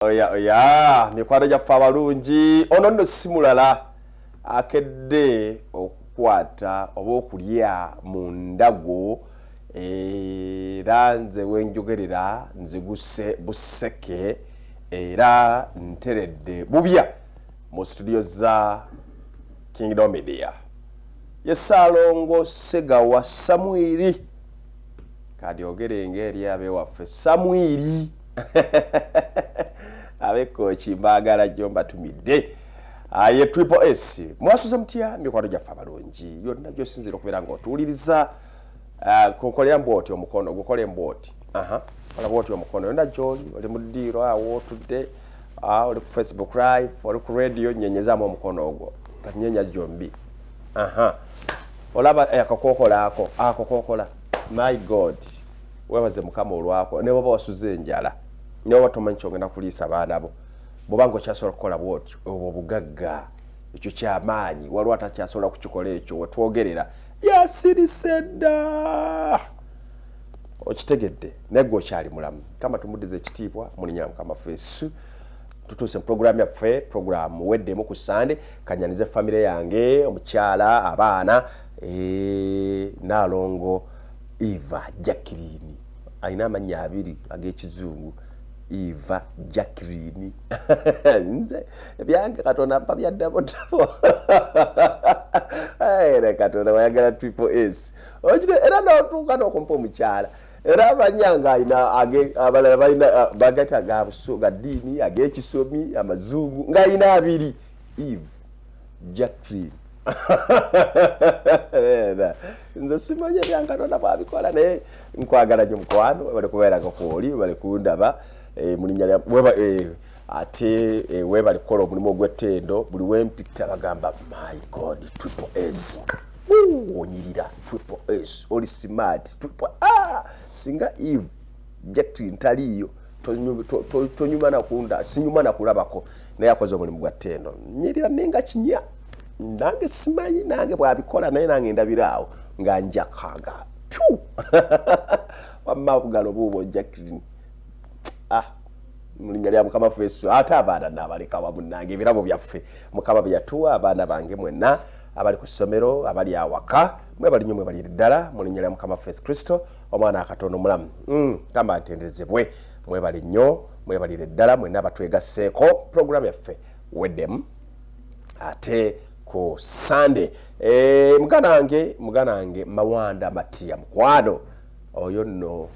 Oya oya, mikwano gyaffe abalungi, ono nno si mulala akedde okukwata oba okulya mu ndago, era nze wenjogerera nziguse buseke era nteredde bubya mu studio za Kingdom Media. Ye Ssaalongo Ssegawa Samwiri, kandyogere ng'eri ab'ewaffe Samwiri ab'ekkooki, mbaagala nnyo, mbatumidde. Ye Triple S. Mwasuze mutya, mikwano gyaffe abalungi, yonna gyosinzira okubeera ng'otuwuliriza? Kukolera mbwoti omukono, gukole mbwoti, kola bwoti omukono, yonna gyoli, oli mu ddiiro awo otudde, oli ku Facebook Live, oli ku radio, nyenyezaamu omukono ogwo, kati nyenya gyombi. Olaba akakookola ako, akokookola, my God, webaze Mukama olwako. Ne bwoba wasuze enjala, ne bwoba tomanyi kyogenda kuliisa baana bo, bwoba nga okyasobola kukola bwotyo, obwo obugagga, ekyo kyamaanyi. Waliwo atakyasobola kukikola ekyo. Wetwogerera yasirise dda, okitegedde, naye gwe okyali mulamu. Kama tumuddiza ekitiibwa mu linnya lya Mukama waffe Yesu. Tutuuse mu puroguramu yaffe, puroguramu weddemu ku Sande. Kanyanize famire yange, omukyala, abaana, Naalongo Eva Jacqueline, alina amannya abiri ag'ekizungu, Eva Jacqueline. Nze ebyange Katonda mpa bya double double, era Katonda wayagala Triple S era notuuka n'okumpa omukyala, era amanya nga alina abalala balina bagata ga ddiini, ag'ekisomi, amazungu, ng'alina abiri, Eve Jacqueline. Nze simanyi ebyankatonda bwabikola, naye nkwagala nnyo mukwano, webale kubeeranga kwoli, webale kundaba mulinnya lya ate webale kukola omulimu ogw'ettendo. Buli wempita bagamba, "My God, Triple S onyirira, Triple S oli smart, triple." Ah, singa Eve Jacqueline taliiyo, tonyuma nakunda, sinyuma nakulabako, naye akoze omulimu gwa ttendo. Nyirira ninga kinya, nange simanyi nange bwabikola, naye nange ndabiraawo nga njakaga pyu. Wamma bugalo buubwo, Jacqueline. Ah, mu linnya lya Mukama waffe Yesu. Ate abaana naabaleka wamu nange, ebirabo byaffe Mukama bye yatuwa. Abaana bange mwenna abali ku ssomero, abali awaka, mwebali nnyo, mwebalire ddala mu linnya lya Mukama waffe Yesu Kristo, omwana wa Katonda omulamu. Kamba ntenderezebwe. Mwebale nnyo, mwebalire ddala mwenna abatwegasseeko. Puroguramu yaffe weddemu ate ku Sande. Muganda wange, muganda wange Mawanda Matiya, mukwano oyo nno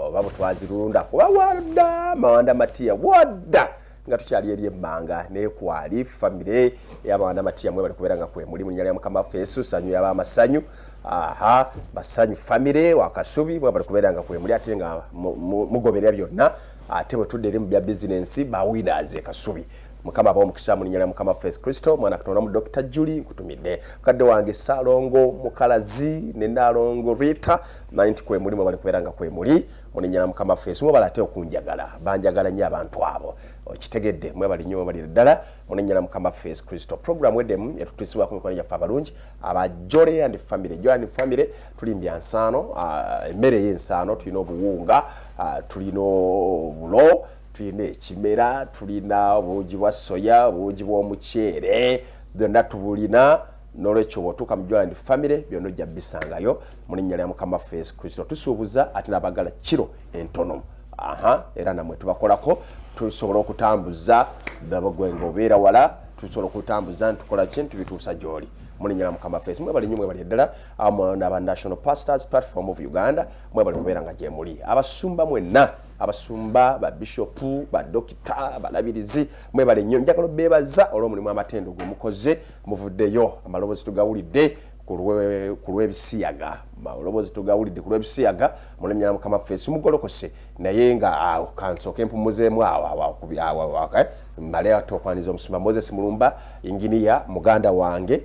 oba butwazirunda kuba wadda Mawanda Matiya wadda nga tukyali eri emmanga, naye kwali famire ey'Amawanda Matiya. Mwe bali kubeera nga kwe muli mu linnya lya Mukama waffe Yesu. Sanyu y'abamasanyu, aha, Masanyu famire wakasubi, mwe bali kubeera nga kwe muli ate nga mugoberera byonna. Ate bwe tudda eri mu bya bizinensi, ba winners e Kasubi, Mukama aba omukisa mu linnya lya Mukama waffe Yesu Kristo, mwana Katonda mu. Dr Julie, nkutumidde mukadde wange Saalongo Mukalazi ne Naalongo Rita, manyi nti kwe muli, mwe bali kubeera nga kwe muli mu linnya lya Mukama waffe Yesu. Mwebale ate okunjagala, banjagala nnyo abantu abo, okitegedde. Mwebali nnyo, mwebalire ddala mu linnya lya Mukama waffe Yesu Kristo. Program edemu etutuusibwako mikwano gyaffe abalungi aba Jole and Family. Jole and Family, tulimbya nsaano, emmere ey'ensaano, tulina obuwunga, tulina obulo, tulina ekimera, tulina obuugi bwa soya, obuugi bw'omuceere, byonna tubulina. Nolwekyo bw'otuuka mu Jole and Family, byonna ojja bisangayo mu linnya lya Mukama waffe Yesu Kristo. Tusuubuza ate n'abagala kiro entono, aha, era namwe tubakolako, tusobola okutambuza gwe nga obeera wala, tusobola okutambuza, ntukola ki, ntubituusa gy'oli mu linnya lya Mukama waffe Yesu. Mwebali nnyo, mwebali ddala. Awamu n'aba National Pastors Platform of Uganda, mwebali kubeera nga gyemuli. Abasumba mwenna, abasumba, babishopu, badokita, balabirizi, mwebale nnyo. Njagala obeebaza olw'omulimu amatendo gwe mukoze. Muvuddeyo, amaloboozi tugawulidde ku lw'ebisiyaga, amaloboozi tugawulidde ku lw'ebisiyaga mu linnya lya Mukama waffe Yesu. Mugolokose, naye nga awo kansooke mpumuzeemu awo, mmale ate okwaniriza omusumba Moses Mulumba, inginiya, muganda wange,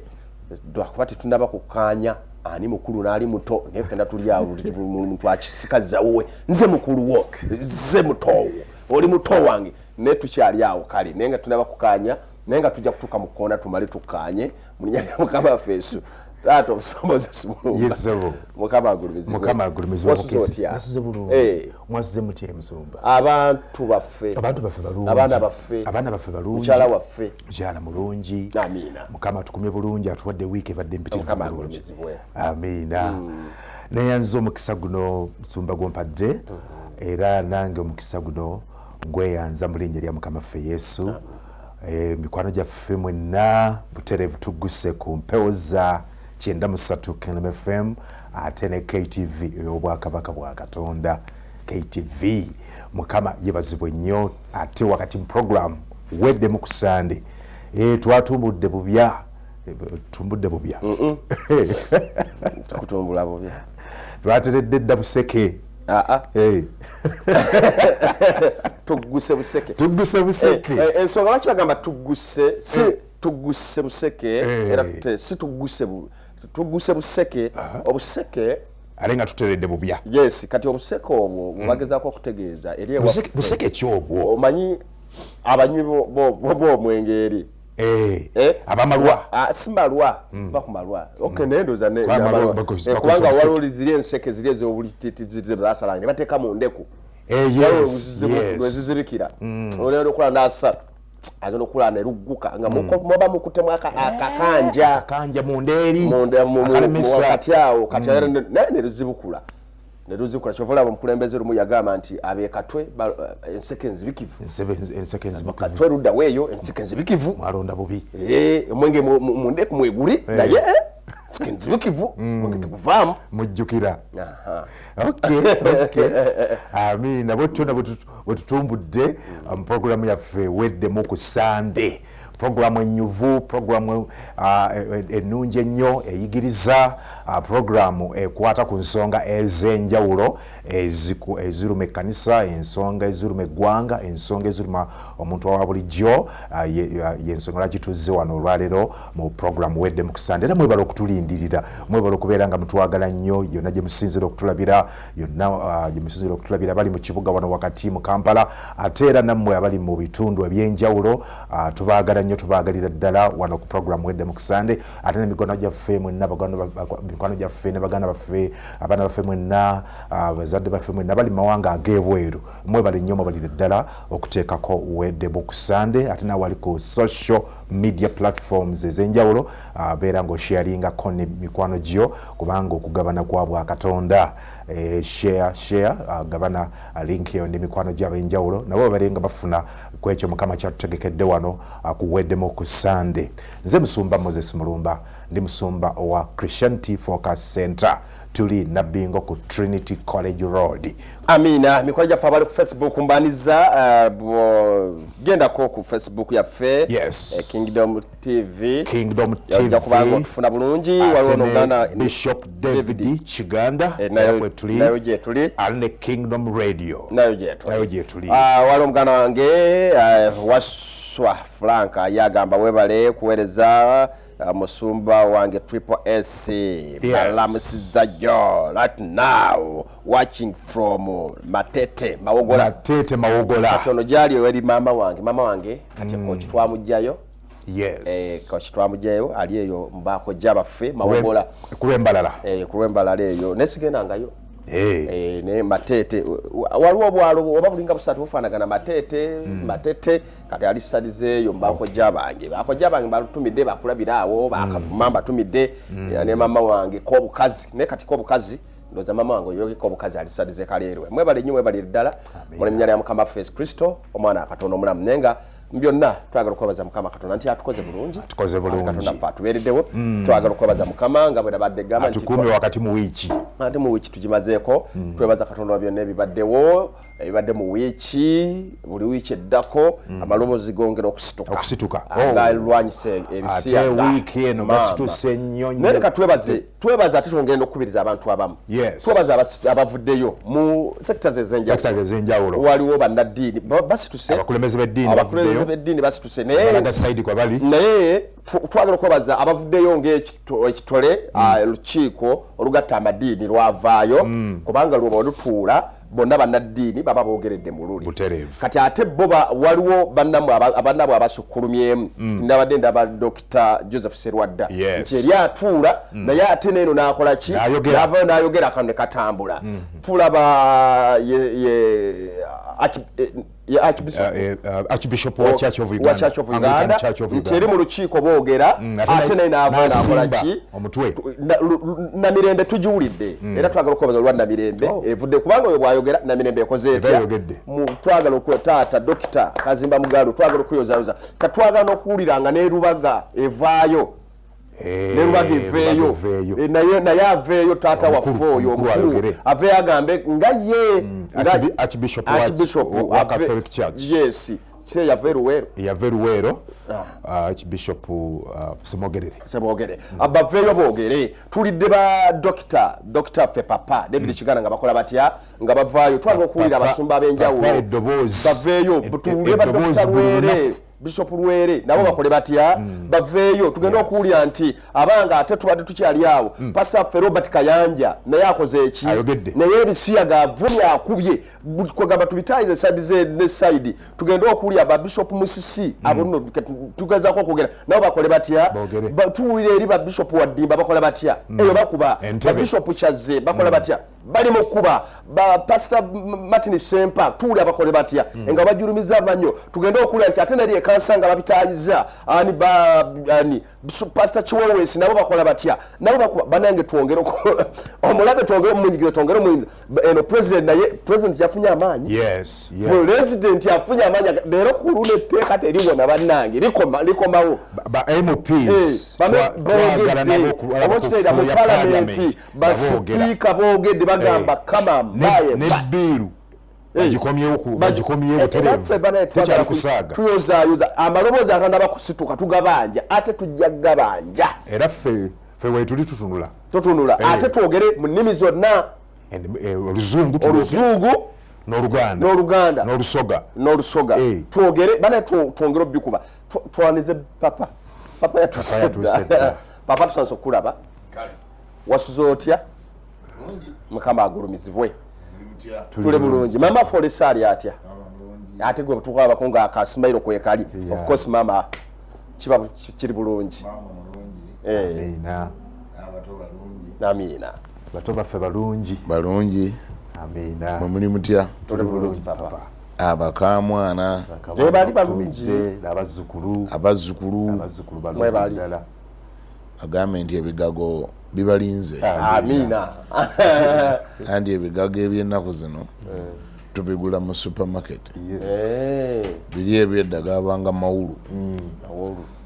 lwakuba tetunaba kukkaanya ani mukulu n'ali muto, naye ffenna tuli awo, muntu akisikazawowe, nze mukulu wo, nze mutowo, oli muto wange, naye tukyali awo. Kale naye nga tunaba kukaanya, naye nga tujja kutuuka mu kkoona tumale tukkaanye mu linnya lya Mukama waffe Yesu. Taata omusombozi Mulumba. Mukama agulumizibwe. Mukama agulumizibwe. Wasuze otya? Nasuze bulungi. Mwasuze mutya musumba? Abantu baffe. Abantu baffe balungi. Abaana baffe. Abaana baffe balungi. Mukyala waffe. Mukyala mulungi. Amiina. Mukama atukumye bulungi, atuwadde wiiki ebadde mpitirivu Mukama bulungi. agulumizibwe. Amiina. Neyanziza omukisa guno musumba gwompadde, era nange omukisa guno ngweyanza mu linnya lya Mukama ffe Yesu. Mikwano gyaffe mwenna butereevu tugguse ku mpewo za 93 Kingdom FM ate ne KTV ey'Obwakabaka bwa Katonda KTV. Mukama yebazibwe nnyo. Ate wakati mu program weddemu ku Sande, twatumbudde bubya, tumbudde bubya. Tukutumbula bubya. Twateredde dda buseke. Aa. Tugguse buseke. Tugguse buseke. Ensonga lwaki bagamba tugguse si tugguse buseke, era si tugguse tugguse buseke, obuseke ate nga tuteredde bubya. Yes, kati obuseke obwo bwebagezaako okutegeeza eri ewaffe. Buseke ki obwo? Omanyi abanywi b'omwenge eri. Abamalwa. Si malwa, ba ku malwa. Okay, naye ndowooza Kwa malwa n'amalwa. Bakozesa Kubanga obuseke. waliwo ziri enseke ziri ez'obulititi ziri basalanga ne bateeka mu ndeku. Waliwo lwezizibikira. Olwenda okula n'asa, agenda okula ne lugguka nga muba mukutemu akakanja. Akakanja munda eri. Munda Akalemesa. wakati awo, kati era naye ne luzibukula. Ne luzibukula. Kyova olaba omukulembeze lumu yagamba nti ab'e Katwe enseke nzibikivu. Enseke nzibikivu. Katwe ludda weeyo, enseke nzibikivu. Mwalonda bubi. Omwenge mu ndeku mweguli, naye enseke nzibikivu, omwenge teguvaamu. Mujjukira. Okay. Amiina. Bwetyo na bwe tutumbudde mu programu yaffe weddemu ku Sande. Programu ennyuvu, programu ennungi ennyo eyigiriza, programu ekwata ku nsonga ez'enjawulo eziruma ekkanisa, ensonga eziruma eggwanga, ensonga eziruma omuntu wa bulijjo, y'ensonga lwaki tuzze wano olwaleero mu programu weddemu ku Sande. Era mwebale okutulindirira, mwebale okubeera nga mutwagala nnyo yonna gye musinziira okutulabira, yonna gye musinziira okutulabira bali mu kibuga wano wakati mu Kampala, ate era nammwe abali mu bitundu eby'enjawulo, tubaagala nnyo, tubaagalira ddala wano ku programu weddemu ku Sande. Ate n'emikwano gyaffe mwenna, mikwano gyaffe ne baganda baffe, abaana baffe mwenna, bazadde baffe mwenna bali mu mawanga ag'ebweru, mwebale nnyo, mwebalire ddala okuteekako weddemu ku Sande. Ate nawe ali ku social media platforms ez'enjawulo, beera ng'osharingako ne mikwano gyo, kubanga okugabana kwa bwa Katonda. Share, gabana link eyo ne mikwano gy'ab'enjawulo, nabo babeere nga bafuna ku ekyo Mukama kyatutegekedde wano, ku weddemu ku Sande. Nze Musumba Moses Mulumba, ndi musumba owa Christianity Focus Center, tuli Nabbingo ku Trinity College Road. Amiina. Mikwano gyaffe abali ku Facebook mbaniza, gendako ku Facebook yaffe. Kingdom TV. Kingdom Ojja kubanga TV. otufuna bulungi. Ate Waliwo ne n'omuganda Bishop David David. Kiganda, era kwe tuli. Nayo gye tuli. Ali ne Kingdom Radio. Nayo gye tuli. Nayo gye tuli. Waliwo omuganda wange, Waswa Frank, yagamba webale kuweereza, musumba wange Triple S. Balamusiza jo right now watching from Matete Mawogola. Matete Mawogola. Kati ono gyali eri maama wange, maama wange kati koki twamugjayo. Koki twamugjayo, ali eyo mubakojja baffe Mawogola. Kulwembalala. Kulwembalala eyo nesigendangayo. Ne Matete waliwo obwalo oba bulinga busatu bufaanagana Matete, Matete kati ali salizeeyo mbakojja bange, bakojja bange balutumidde bakulabira awo, bakavuma mbatumidde. Ne mama wange kobukazi, ne kati kobukazi ndowooza mama wange oyo kobukazi ali salize Kaleerwe. Mwebale nnyo, mwebale ddala mu linnya lya Mukama waffe Yesu Kristo, omwana wa Katonda omulamu. Naye nga byonna twagala okwebaza Mukama Katonda nti atukoze bulungi. Atukoze bulungi. Katonda ffe atubeereddewo. Twagala okwebaza Mukama nga bwe nabadde gamba nti atukuume wakati mu wiiki. Ate mu wiiki tugimazeeko. Twebaza Katonda byonna ebibaddewo, ebibadde mu wiiki, buli wiiki eddako amaloboozi gongera okusituka. Okusituka. Agalwanyisa ebisiyaga. Ate wiiki eno Maama. gasituse nnyo nnyo. Naye leka twebaze ate twongere okukubiriza abantu abamu. Twebaze abavuddeyo mu sectors ez'enjawulo. Sectors ez'enjawulo. Waliwo bannaddiini basituse. Abakulembeze b'eddiini Abakulembeze bavuddeyo. b'eddiini basituse. Naye Balaga side kwa bali. Naye twagala okwebaza abavuddeyo ng'ekitole, lukiiko olugatta amadiini lwavaayo, kubanga lwoba olutuula Bonna bannaddiini baba boogeredde mu luli. Kati ate bo waliwo bannamwe abasukkulumyemu. Ndabadde ndaba Dr Joseph Serwadda nti eri atuula, naye ate neeno n'akola ki? N'avaayo n'ayogera, akano ne katambula. Tulaba ye Archbishop wa Church of Uganda nti eri mu lukiiko boogera, ate naye n'avaayo n'akola ki? Omutwe. Namirembe tugiwulidde, era twagala okwebaza olwa Namirembe evudde, kubanga oyo bw'ayogera Namirembe ekoze etya? Twagala okuwa taata Dokita Kazimba Mugalu, twagala okuyozayoza. Katwagala n'okuwulira nga ne Rubaga evaayo, ne Rubaga eveeyo, naye aveeyo taata waffe oyo omukulu aveeyo agambe nga ye Archbishop wa Catholic Church. Yes, kye yava eruweero. Yava eruweero, Archbishop Semogerere. Semogerere, baveeyo boogere. Tulidde ba dokita ffe Papa David Kiganda nga bakola batya? Nga bavaayo. Twagala okuwulira abasumba ab'enjawulo baveeyo, tuwulire ba Dokita Lwere, Bishop Lwere, nabo bakole batya? Baveeyo. Tugenda okuwulira nti abanga ate tubadde tukyali awo, Pastor ffe Robert Kayanja naye akoze eki? Naye ebisiyaga avumye, akubye, kwegamba tubitayize side ne side. Tugende okuwulira ba Bishop Musisi, abo nno tugezaako okwogera nabo, bakole batya? Tuwulira eri ba Bishop Waddimba bakola batya? Eyo bakuba. Ba Bishop Kyazze bakola batya? Bali mu kkuba. Ba Pastor Martin Sempa tuwulira bakole batya? Nga bajulumiza amanyo. Tugende okuwulira nti ate neri ekansa nga babitayiza ani ani Pastor Kiwewesi, nabo bakola batya? Nabo bakuba. Banange, twongere omulabe, twongere omunyigiriza, twongere omuyinza eno president. Naye president yafunye amaanyi. President yafunye amaanyi leero ku luno etteeka teribona, bannange, likomawo. Ba MPs boogedde, oba okitegeera, mu palamenti basipiika boogedde, bagamba kama mbaye ne bill bagikomyewo butereevu, tekyali kusaaga. Tuyozaayoza amaloboozi aganaba kusituka, tugabanja, ate tujja gabanja. Era ffe wetuli tutunula. Tutunula, ate twogere mu nnimi zonna. Oluzungu. Oluzungu. N'oluganda. N'oluganda. N'olusoga. N'olusoga. Twogere bana, twongere obikuba. Twanize papa. Papa yatuuse. Papa, tusanise okulaba. Wasuze otya? Mukama agulumizibwe. Tuli bulungi. Mama Folesa ali atya? Ate gwe tukulabako nga akasimairo kwekali. Of course mama kiba kiri bulungi. Amiina. Bato baffe balungi. Balungi. Amiina. Mwe muli mutya? Tuli bulungi, papa. Abakamwana? Bali balungi. Abazzukulu. Abazzukulu. Abazzukulu balungi ddala. Agambe nti ebigago bibalinze. Amiina. Anti ebigago ebyennaku zino tubigula mu supermarket. Biri ebyedda gabanga mawulu.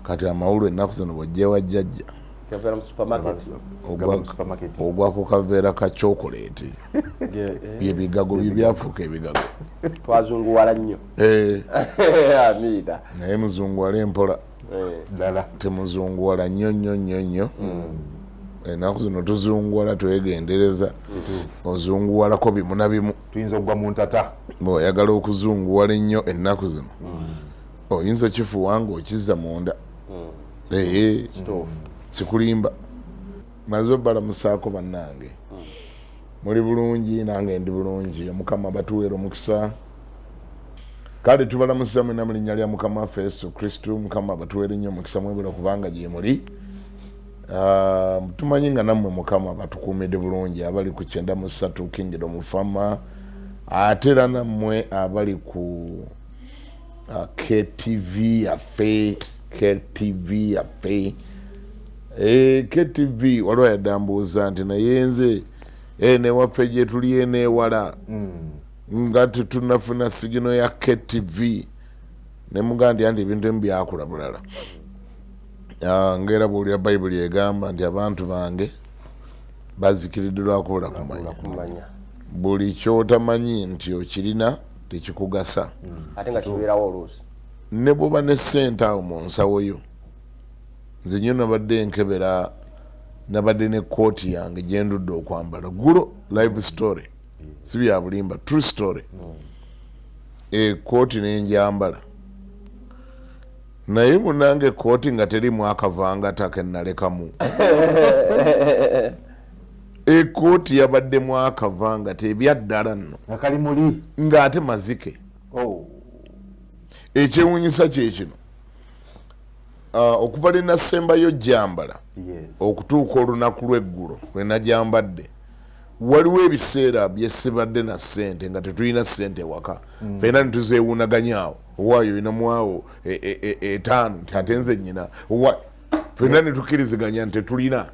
Kati amawulu ennaku zino bwojjewa jjajja ogwa ku kaveera ka chocolate. Byebigago byebyafuuka ebigago. Twazunguwala nnyo. Amiina. Naye muzunguwale mpola, temuzunguwala nnyo nnyo nnyo nnyo. Ennaku zino tuzunguwala twegendereza, ozunguwalako bimu na bimu. Tuyinza okugwa mu ntata. Bw'oyagala okuzunguwala ennyo ennaku zino, oyinza okifuwa nga okizza munda. Ee, sikulimba, maze obalamusaako. Bannange, muli bulungi? Nange ndi bulungi. Omukama batuweera omukisa. Kale tubalamusiza mwena mu linnya lya Mukama waffe Yesu Kristu. Mukama batuweere nnyo omukisa. Mwebula kubanga gye muli. Tumanyi nga nammwe Mukama batukuumidde bulungi, abali ku 93 Kingdom Fama, ate era nammwe abali ku KTV yaffe, KTV yaffe. KTV waliwo yadambuuza nti naye nze newaffe gye tuli eneewala nga tetunafuna signal ya KTV. Nemugaa nti anti ebintu emu byakula bulala. Ngaera bwolya Bayibuli egamba nti abantu bange bazikiridde lwakubula kumanya. Buli kyotamanyi nti okirina tekikugasa. Ate nga kibeerawo oluusi. Ne bwoba ne sente awo mu nsawo yo. Nze nyo nabadde nkebera, nabadde ne kooti yange gyendudde okwambala gulo. Live story, si bya bulimba, true story. Ekooti nenjambala, naye munange ekooti nga terimu akavangata kenalekamu. Ekooti yabaddemu akava nga tebyaddala nno, Nga kali muli. Ng'ate mazike. Ekyewuunyisa kyekino, okuva lwe nasembayo jambala okutuuka olunaku lw'eggulo lwe najambadde, waliwo ebiseera byesibadde na ssente, nga tetulina ssente ewaka, fena netuzeewuunaganyaawo, owaayo olinamuawo 5, nti ate nze nyina owa, fena netukkiriziganya nti tetulina.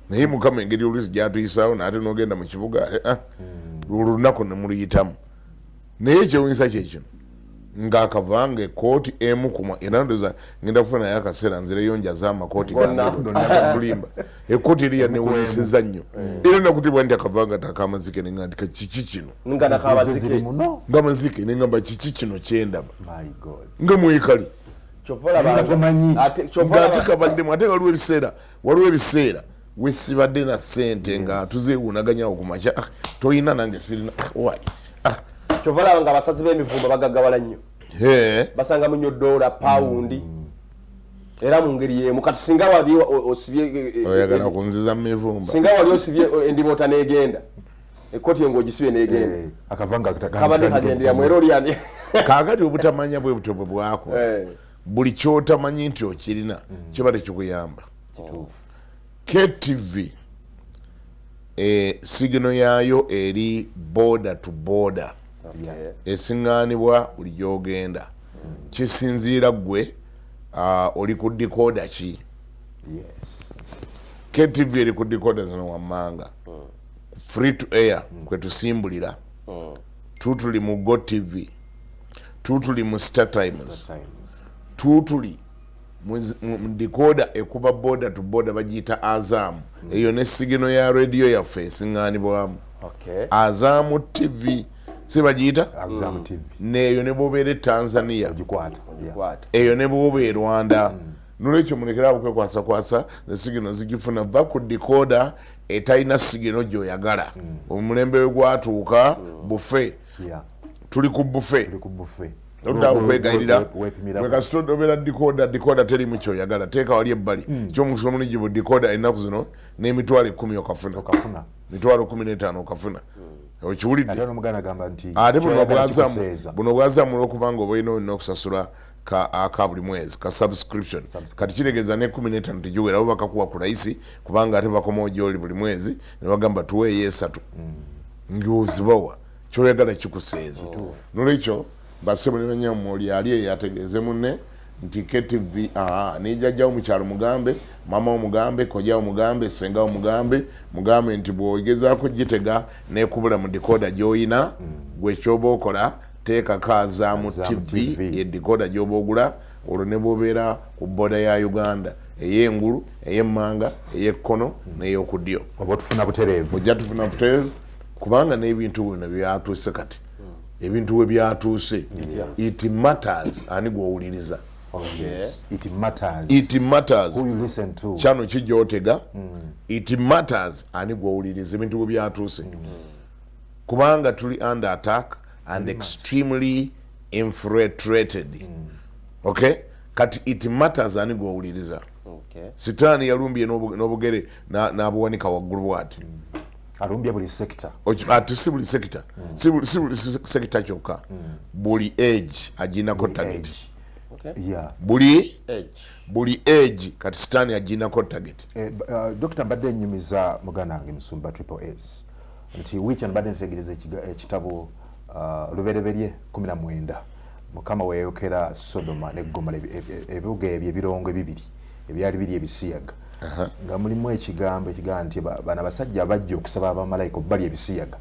Naye Mukama engeri oluusi gyatuyisaawo, naate nogenda mu kibuga ate, olunaku nemuluyitamu. Naye ekyewunyisa kyekino, ng'akavanga ekooti emu kumwa, era ndoza ngenda kufunayo akaseera nzireyo njaze amakooti gange. Kulimba, ekooti eri yanewunyisiza nnyo, era nakutibwa nti akavanga takamazike, nenga nti kiki kino? Nga nakabazike. Ziri muno. Nga mazike, nengamba kiki kino kyendaba? My God. Nga mwekali. Kyova olaba Nga tomanyi. Ate kyova Ng'ate olaba kabaddemu. Ate waliwo ebiseera wesibadde na ssente nga tuzeewuunaganyawo ku makya, "Ah, toyina, nange sirina. Ah, why? Ah." Kyova olaba nga abasazi b'emivumba bagaggawala nnyo. Basangamu nnyo dola, pawundi, era mu ngeri y'emu kati singa wali osibye Oyagala kunziza mu mivumba? Singa wali osibye endiboota n'egenda, ekkooti yo ng'ogisibye n'egenda, Akavanga kabadde kagenderamu era oli andi Kaakati obutamanya bwe butyo bwe bwakola. Buli kyotamanyi nti okirina kiba tekikuyamba. KTV, signal yaayo eri border to border, esiŋŋaanibwa buli gyogenda. Kisinziira ggwe oli ku decoder ki. KTV eri ku decoder zino wammanga: free to air kwetusimbulira, tutuli mu Go TV, tutuli mu Star Times, tutuli mu decoder ekuba border to border, bagiyita Azam. Eyo ne signal ya rediyo yaffe esiŋŋaanibwamu. Azam TV si bagiyita? Azam TV. Neeyo ne bwobeera e Tanzania Ogikwata. Kwata. Eyo ne bwoba e Rwanda. Nolwekyo mulekere abo kwekwasakwasa ze signal zigifuna. Va ku decoder etalina signal gyoyagala. Omulembe we gwatuuka buffet. Tuli ku buffet. Tuli ku buffet. Oddawo kwegayirira. Weepimirako. Gwe kasita obeera decoder, decoder terimu kyoyagala, teeka wali ebbali. Kyomukisa omulungi, bu decoder ennaku zino n'10,000 okafuna. Okafuna. 15,000 okafuna, okiwulidde? Ate n'omuganda agamba nti Ate buno kyoyagala obwazamu kikuseeza. Buno obwazamu olwokubanga oba olina okusasula aka buli mwezi ka subscription. Kati kitegeeza ne 15 tegiwera, bo bakakuwa ku layisi, kubanga ate bakomawo gyoli buli mwezi ne bagamba tuweeyo 3, ng'ozibawa. Kyoyagala kikuseeza. Nolwekyo basebo ne banyamu, oli ali eyo ategeeze munne nti KTV, aa, nejjajjawo mukyalo mugambe, mama wo mugambe, kojjawo mugambe, sengawo mugambe, mugambe nti bw'ogezaako gitega nekubula mu decoder gy'oyina, gwe kyoba okola teekako Azam Azam TV. TV. Ye decoder gy'oba ogula, olwo ne bwobeera ku border ya Uganda, ey'engulu, ey'emmanga, ey'ekkono n'ey'okuddyo, Oba otufuna butereevu. Ojja tufuna butereevu, kubanga n'ebintu bino byatuuse kati, ebintu we byatuuse, it matters ani gw'owuliriza. Oh, yes. It matters. It matters. Who you listen to. Kyano kijotega, it matters ani gw'owuliriza, ebintu we byatuuse, kubanga tuli under attack and extremely infiltrated. Okay, kati it matters ani gw'owuliriza. Sitaani yalumbye n'obugere n'abuwanika waggulu bwati. Alumbye buli sector. Ate si buli sector, si buli sector kyokka, buli age aginako target. Age. Buli Age. Buli age kati sitaani aginako target. Dokita, mbadde nyumiza muganda wange Musumba Triple S nti wiiki eno mbadde ntegereza ekitabo Lubereberye 19, Mukama weyayokera Sodoma ne Gomora, ebibuga ebyo ebirongo ebibiri ebyali biri ebisiyaga, nga mulimu ekigambo ekigamba nti bano abasajja bajja okusaba abamalayika obbali ebisiyaga.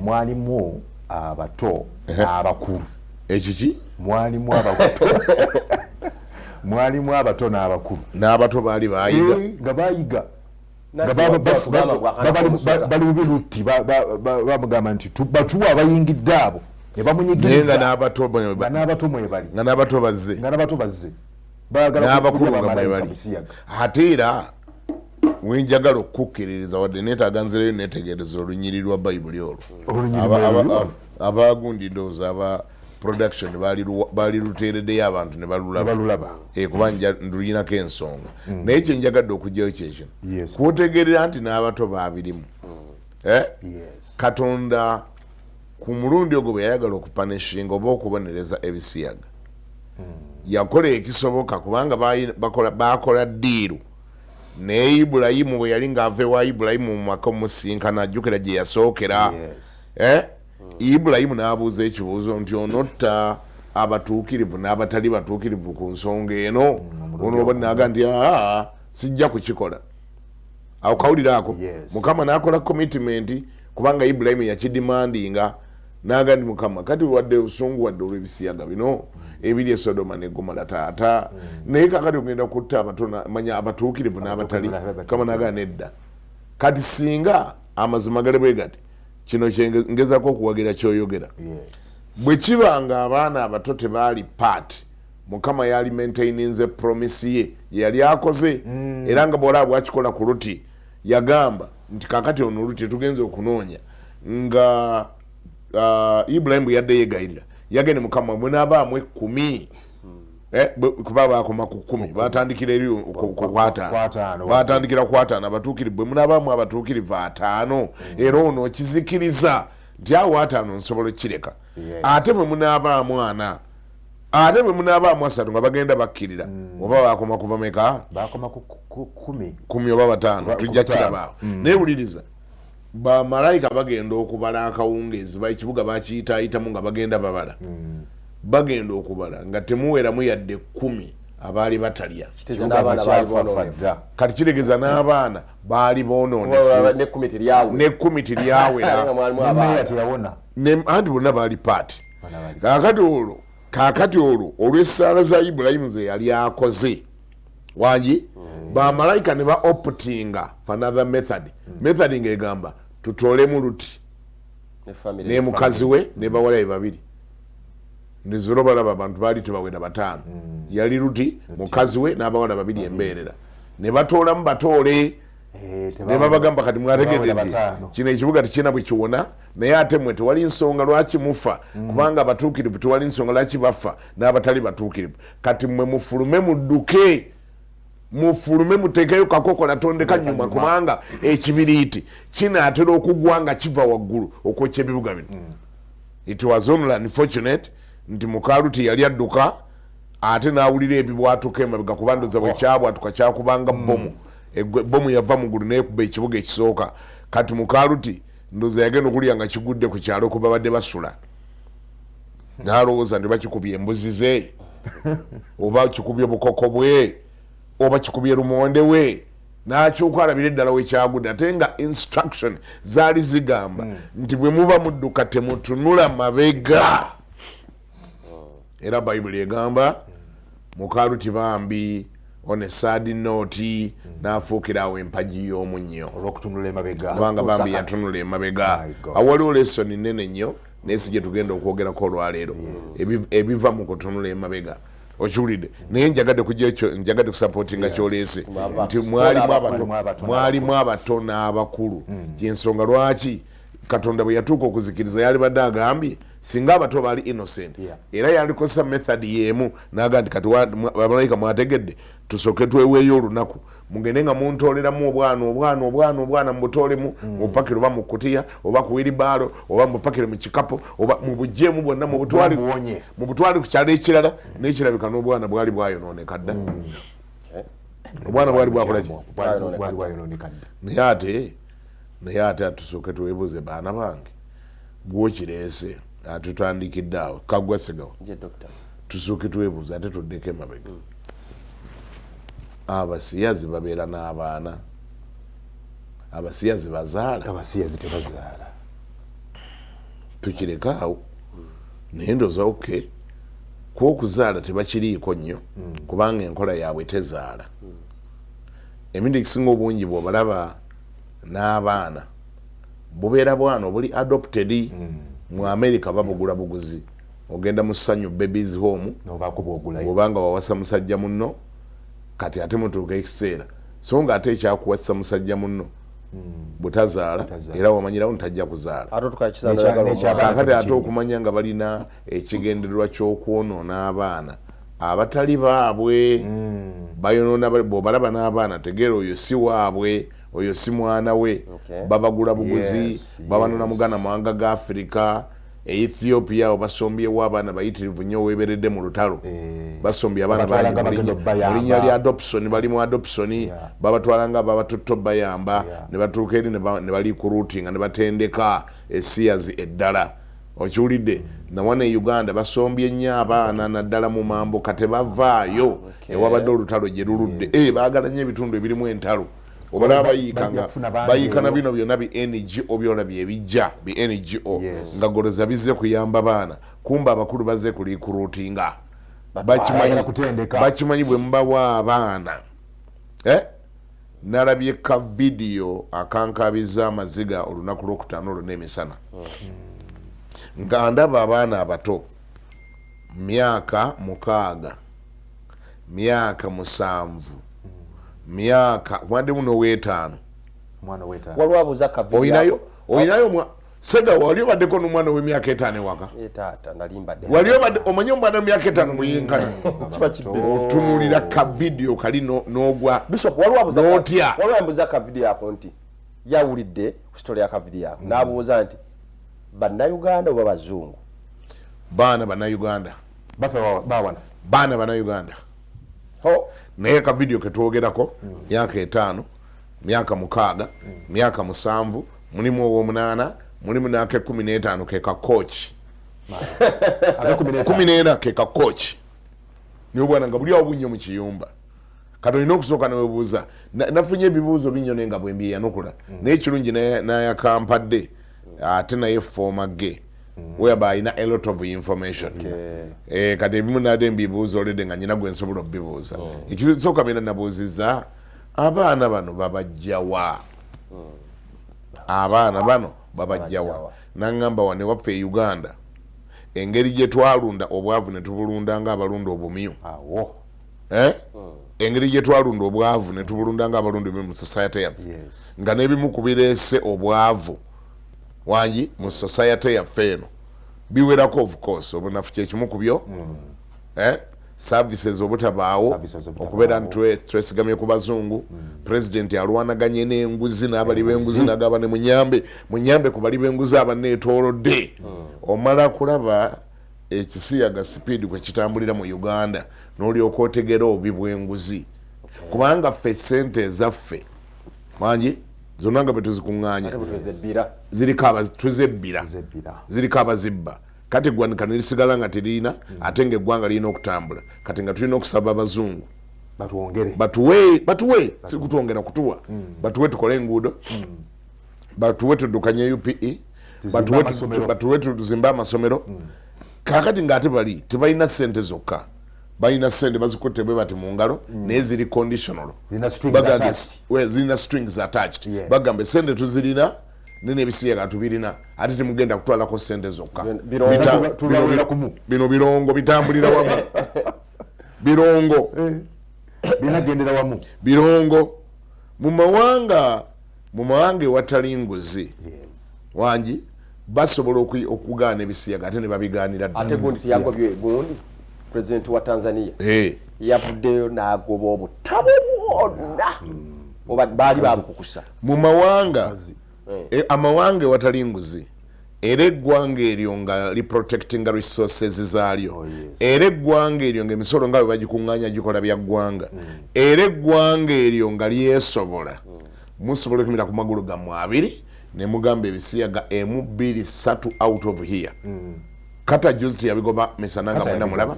Mwalimu abato n'abakulu. Ekiki? Mwalimu abato, mwalimu abato n'abakulu. N'abato baali bayiga. Nga bayiga. Nga Nasi wakugamba bw'akana k'omusota. bali bubi Lutti bamugamba nti batuwa abayingidde abo ne Naye nga bamunyigiriza. N'abato Nga n'abato mwebali. Nga n'abato bazze. Nga n'abato bazze. Baagala N'abakulu kulya nga bamalayika mwebali. bisiyaga. Ate era wenjagala okukkiririza, wadde neetaaga nzireyo netegereza olunyiri lwa Bayibuli olwo. Olunyiri lwe Abagundi ndowooza aba production baali luteereddeyo abantu ne balulaba. Ne balulaba. Kuba ndulinako ensonga, naye kyenjagadde okugjayo kyekino, kwotegerera nti n'abato babirimu. Eh? Yes. Katonda ku mulundi ogwo bwe yayagala okupunishinga oba okubonereza ebisiyaga, yakola ekisoboka, kubanga bakola deal naye Ibulayimu bwe yali ng'ava ewa Ibulayimu mu maka omusinkana, ajjukira gye yasookera. Yes. Eh? Ibulayimu n'abuuza ekibuuzo nti, "Onotta abatuukirivu n'abatali batuukirivu ku nsonga eno?" Onooba naga nti, "Aa, sijja kukikola." Awo kawulira ako. Yes. Mukama n'akola commitment, kubanga Ibulayimu yakidemandinga, naga nti, "Mukama, kati wadde osungu wadde olw'ebisiyaga bino ebiri e Sodoma ne Gomora, taata, naye kakati ogenda kutta abato manya abatuukirivu n'abatali?" N'abatali. Mukama naga nedda. Kati singa amazima gali bwe gati, kino kyengezako okuwagira kyoyogera. Yes. Bwe kiba nga abaana abato tebaali part, Mukama yali maintaininze promise ye yali akoze. Era nga bwolaba bwakikola ku Luti, yagamba nti kakati ono Luti tugenza okunoonya nga Ibulayimu bwe yadde yegayirira, yagende, "Mukama, munaabaamu 10." Eh, kuba bakoma ku 10, batandikira eri ku 50. 50. Batandikira ku 50. Abatuukirivu, bwe munaabaamu abatuukirivu 50, era ono okizikiriza nti awo 50 nsobola okukireka. Ate bwe munaabaamu 40, ate bwe munaabaamu 30, nga bagenda bakkirira, oba bakoma ku bameka? Bakoma ku 10. 10 oba 5. Ku Tujja 5. kirabaawo. Naye wuliriza, bamalayika bagenda okubala akawungeezi, ekibuga bakiyitaayitamu nga bagenda babala, bagenda okubala nga temuweramu yadde 10 abaali batalya. Kitegeeza n'abaana baali boononefu. Dda. Kati kitegeeza n'abaana baali boononefu. Ne 10 teryawera. Ne 10 teryawera. Nga mwalimu Meya abaana. teyawona. Anti bonna baali part. Bonna baali. Kaakati olwo olw'essaala za Ibulayimu ze yali akoze wangi, bamalayika ne ba optinga for another method. Method ng'egamba tutoolemu Luti Ne family. Ne mukazi we ne bawala be babiri. Niziro balaba abantu baali tebawera 5. Yali Luti, mukazi we n'abawala babiri embeerera, ne batoolamu batoole. Ne babagamba, "Kati mwategedde tebawera nti 5. kino ekibuga tekirina bwe kiwona, naye ate mmwe tewali nsonga lwaki mufa, kubanga abatuukirivu tewali nsonga lwaki bafa n'abatali batuukirivu. Kati mmwe mufulume, mudduke, mufulume, muteekeyo kakokola tondeka nyuma, kubanga ekibiriiti kinaatera okugwa nga kiva waggulu okwokya ebibuga bino." It was only unfortunate nti mukaluti yali adduka ate n'awulira ebibwatuka emabega, kuba ndoza bwe kyabwatuka kyakubanga bomu. Bomu yava mu ggulu nekuba ekibuga ekisooka. Kati mukaluti ndoza yagenda okulya nga kigudde ku kyalo kwe babadde basula, n'alowooza nti bakikubye embuzi ze, oba kikubye bukoko bwe, oba kikubye lumonde we, n'akyuka alabira eddala wekyagudde, ate nga instruction zaali zigamba nti bwe muba mudduka temutunula mabega. Era Bayibuli egamba mukaluti bambi, on a sad note, n'afuukira awo empagi y'omunnyo. Olw'okutunula emabega. Kubanga bambi yatunula emabega. My God. Awaliwo lesson nene nnyo, naye si gye tugenda okwogerako olwaleero. Ebiva mu kutunula emabega okiwulidde, naye njagadde kujja ekyo, njagadde kusupportinga kyoleese nti mwalimu abato, Mwalimu abato. Mwalimu abato n'abakulu. Kyensonga lwaki Katonda bwe yatuuka okuzikiriza yalibadde agambye singa abato baali innocent, era yalikozesa method yemu naga nti kati bamalayika mwategedde, tusooke tweweeyo olunaku, mugende nga muntoleramu obwana, obwana, obwana, obwana, mubutolemu, mubupakire oba mu kutiya oba ku wheelbarrow oba mubupakire mu kikapu oba mubugyemu bwonna, mubutwale, Mubuwonye. mubutwale ku kyalo ekirala. Nekirabika n'obwana bwali bwayononeka dda. Obwana bwali bwakolaki? Bwali bwayononeka dda. Naye ate tusooke twebuuze, baana bange, gwokireese atutandikidde awo kagwa segawa. Nje doctor. Tusooke twebuuze ate tuddeko emabega. Abasiyazi babeera n'abaana? Abasiyazi bazaala? Abasiyazi tebazaala. Tukireke awo, naye ndoza oke kwokuzaala tebakiriiko nnyo, kubanga enkola yaabwe tezaala. Emirundi egisinga obungi bwobalaba n'abaana, bubeera bwana obuli adopted. Mu America babugula buguzi, ogenda mu Sanyu Babies Home nobaako bwogulayo. Obanga wawasa musajja munno, kati ate mutuuka ekiseera, so nga ate ekyakuwasa musajja munno butazaala. Butazaala. Era wamanyirawo ntajja kuzaala. Ate otuka ekiseera n'oyagala omwana. Kakati ate Tekiri. okumanya nga balina ekigendererwa ky'okwonoona abaana abatali baabwe, bayonoona. Bw'obalaba n'abaana, tegeera oyo si waabwe. Oyo si mwana we. Babagula buguzi, babanona mugana mawanga ga Afirika. Ethiopia obasombyewo abaana bayitirivu nnyo, weberedde mu lutalo. Basombye abaana bangi mu linnya lya adoption, bali mu adoption, babatwala nga babatutto bayamba, ne batuuka eri ne barecruitinga ne batendeka esiyazi eddala. Okiwulidde? Nawana e Uganda basombye nnyo abaana naddala mu mambuka, tebavaayo ewabadde olutalo gye luludde. Baagala nnyo ebitundu ebirimu entalo. Obalaba bayiikanga bayiikana bino byonna bi NGO byola byebijja bi NGO nga goloza bizze kuyamba baana, kumba abakulu bazze ku recruitinga. Bakimanyi bwe mubawa abaana. Nalabye ka vidiyo akankabiza amaziga olunaku lwokutaano olwo n'emisana. Nga ndaba abaana abato myaka 6, myaka 7, myaka wadde muno 5. Waliwo abuuza ka vidiyo. Oyinayo Sega wali obaddeko n'omwana w'emyaka 5 ewaka? Taata nali mbadde. Wali obadde omanyi omwana w'emyaka 5 bwe yenkana? Otunuulira ka vidiyo kali n'ogwa. Bishop, waliwo abuuza n'otya. Waliwo abuuza ka vidiyo ako nti yawulidde ku story ya ka vidiyo ako n'abuuza nti Bannayuganda oba Bazungu? Baana Bannayuganda. Baffe bawana. Baana Bannayuganda. Naye ka vidiyo ke twogerako myaka 5, myaka 6, myaka 7, mulimu ow'omunaana, mulimu n'aka 15 ke ka coach. 14 ke ka coach. Niyo bwana nga buli awo bunnyo mu kiyumba. Kati olina okusooka ne weebuuza. Nafunye ebibuuzo binyo naye nga bwe mbyeyanukula. Naye ekirungi n'ayakampadde ate naye former gay. Whereby alina a lot of information. Kati ebimu nadde mbibuuza olwedde nga nyina gwe nsobola okubibuuza. Ekisooka byonna nabuuzizza abaana bano babajjawa. Abaana bano babajjawa. Nangamba wane waffe e Uganda engeri gye twalunda obwavu ne tubulunda ng'abalunda obumyu. Engeri gye twalunda obwavu ne tubulunda ng'abalunda obumyu mu society yaffe. Nga n'ebimu ku bireese obwavu wangi mu society yaffe eno biwerako, of course obunafu kyekimu ku byo. Services obutabaawo, okubeera nti twesigamye ku bazungu. President alwanaganye n'enguzi n'abali b'enguzi n'agaba ne munyambe ku bali b'enguzi abanneetoolodde. Omala kulaba ekisiyaga speed kwe kitambulira mu Uganda n'olyoka otegera obubi bw'enguzi. Kubanga ffe ssente ezaffe wangi zonna nga bwe tuzikuŋŋaanya tuzebbira, ziriko abazibba. Kati eggwanika ne lisigala nga teririna, ate ng'eggwanga lirina okutambula. Kati nga tulina okusaba abazungu batuwe, si kutwongera kutuwa, batuwe tukole enguudo, batuwe tuddukanye UPE, batuwe tuzimbe amasomero. Kaakati ng'ate bali tebalina ssente zokka, balina ssente bazikutte bwe bati mu ngalo, naye ziri conditional, zirina strings attached. Bagamba essente tuzirina nene ebisiyaga tubirina, ate temugenda kutwalako ssente zokka. Bino birongo bitambulira wamu, birongo birongo. Mu mawanga ewatali nguzi wangi basobola okugaana ebisiyaga ate ne babigaanira ddala. Ate gundi teyagobye gundi president wa Tanzania yavuddeyo n'agoba obutabo bwonna oba baali babukukusa mu mawanga. Amawanga ewatali nguzi, era eggwanga eryo nga liprotectinga resources zaalyo, era eggwanga eryo nga emisolo nga bwe bagikuŋŋaanya gikola bya ggwanga, era eggwanga eryo nga lyesobola, musobola okumira ku magulu gammwe abiri ne mugamba ebisiyaga 1 2 3 out of here. Kata juzi teyabigoba misana nga mwena mulaba,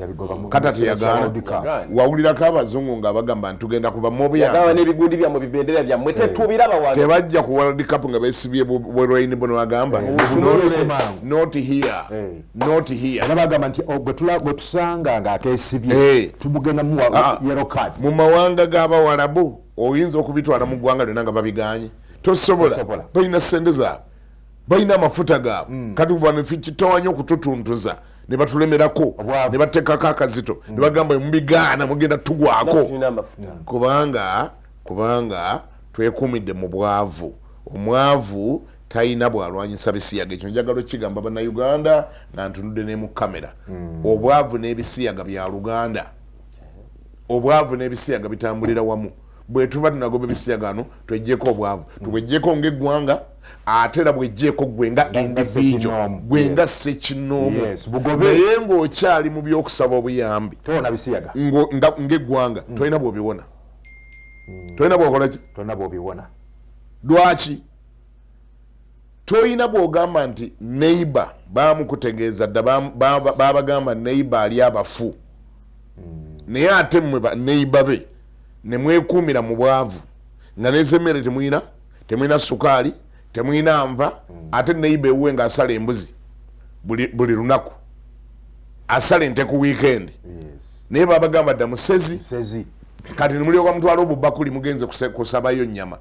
kata teyagaana. Wawulirako abazungu nga bagamba nti tugenda kuba mobya n'ebigundi byammwe bibendera byammwe tetubiraba wano. Tebajja ku World Cup nga beesibye bwe rainbow ne bagamba not here, not here. Era bagamba nti gwe tusanga ng'akeesibye tumugenda muwa yellow card. Mu mawanga g'Abawalabu oyinza okubitwala mu ggwanga lyonna nga babiganye, tosobola. Balina ssente zaabwe, balina amafuta gaabwe. Kati kuva kitawanya okututuntuza ne batulemerako ne bateekako akazito ne bagamba mubigaana mugenda tugwako, kubanga twekuumidde mu bwavu. Omwavu talina bwalwanyisa bisiyaga. Ekyo njagala okigamba Bannayuganda nga ntunudde ne mu kamera. Obwavu n'ebisiyaga bya Luganda, obwavu n'ebisiyaga bitambulira wamu. Bwe tuba tunagoba ebisiyaga wano, tweggyeko obwavu, tubweggyeko ng'eggwanga, ate era bweggyeko gwe nga individual, gwe nga ssekinnoomu. Naye ng'okyali mu by'okusaba obuyambi ng'eggwanga, tolina bw'obiwona, tolina bw'okola ki? Lwaki tolina bw'ogamba nti neighbor bamukutegeeza dda, babagamba neighbor ali abafu, naye ate mmwe ba neighbor be ne mwekuumira mu bwavu nga nezemmere temulina, temulina sukaali, temulina nva, ate neighbor ewuwe ng'asala embuzi buli lunaku, asala ente ku weekend, naye babagamba dda musezi. Kati nemulyoka mutwala obubakuli mugenze kusabayo nnyama.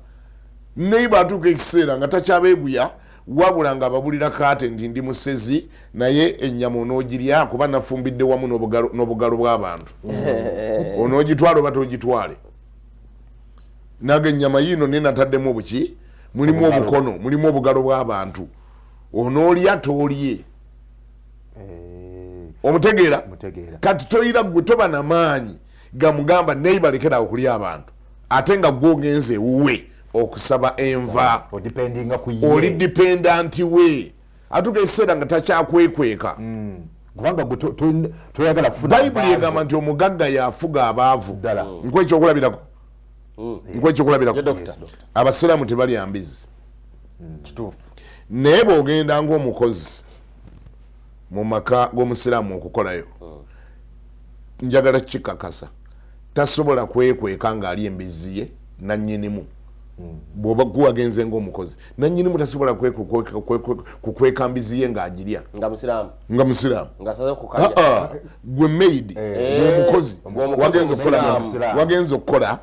Neighbor atuuka ekiseera nga takyabeeguya, wabula nga babulira kaate nti ndi musezi, naye ennyama onoogirya kuba nafumbidde wamu n'obugalo bw'abantu, onoogitwala oba togitwale? Naga ennyama yiino naye nataddemu obuki, mulimu obukono, mulimu obugalo bw'abantu, onoolya toolye? Omutegeera? Kati toyira gwe toba namaanyi gamugamba neighbor lekera okulya abantu, ate nga gwe ogenze ewuwe okusaba enva, oli dependent we. Atuuka ekiseera nga takyakwekweka. Bayibuli egamba nti omugagga yafuga abaavu. Nkuwa ekyokulabirako, nkuwa ekyokulabirako. Abasiraamu tebalya mbizi, naye bw'ogenda ng'omukozi mu maka g'omusiraamu okukolayo, njagala kikakasa tasobola kwekweka ng'ali embizzi ye nannyinimu. Bw'oba guwagenze ng'omukozi, nannyinimu tasobola kukweka mbizi ye ng'agirya. Nga musiraamu? Nga musiraamu. Gwe maid, gwe omukozi wagenze okukola, wagenze okukola,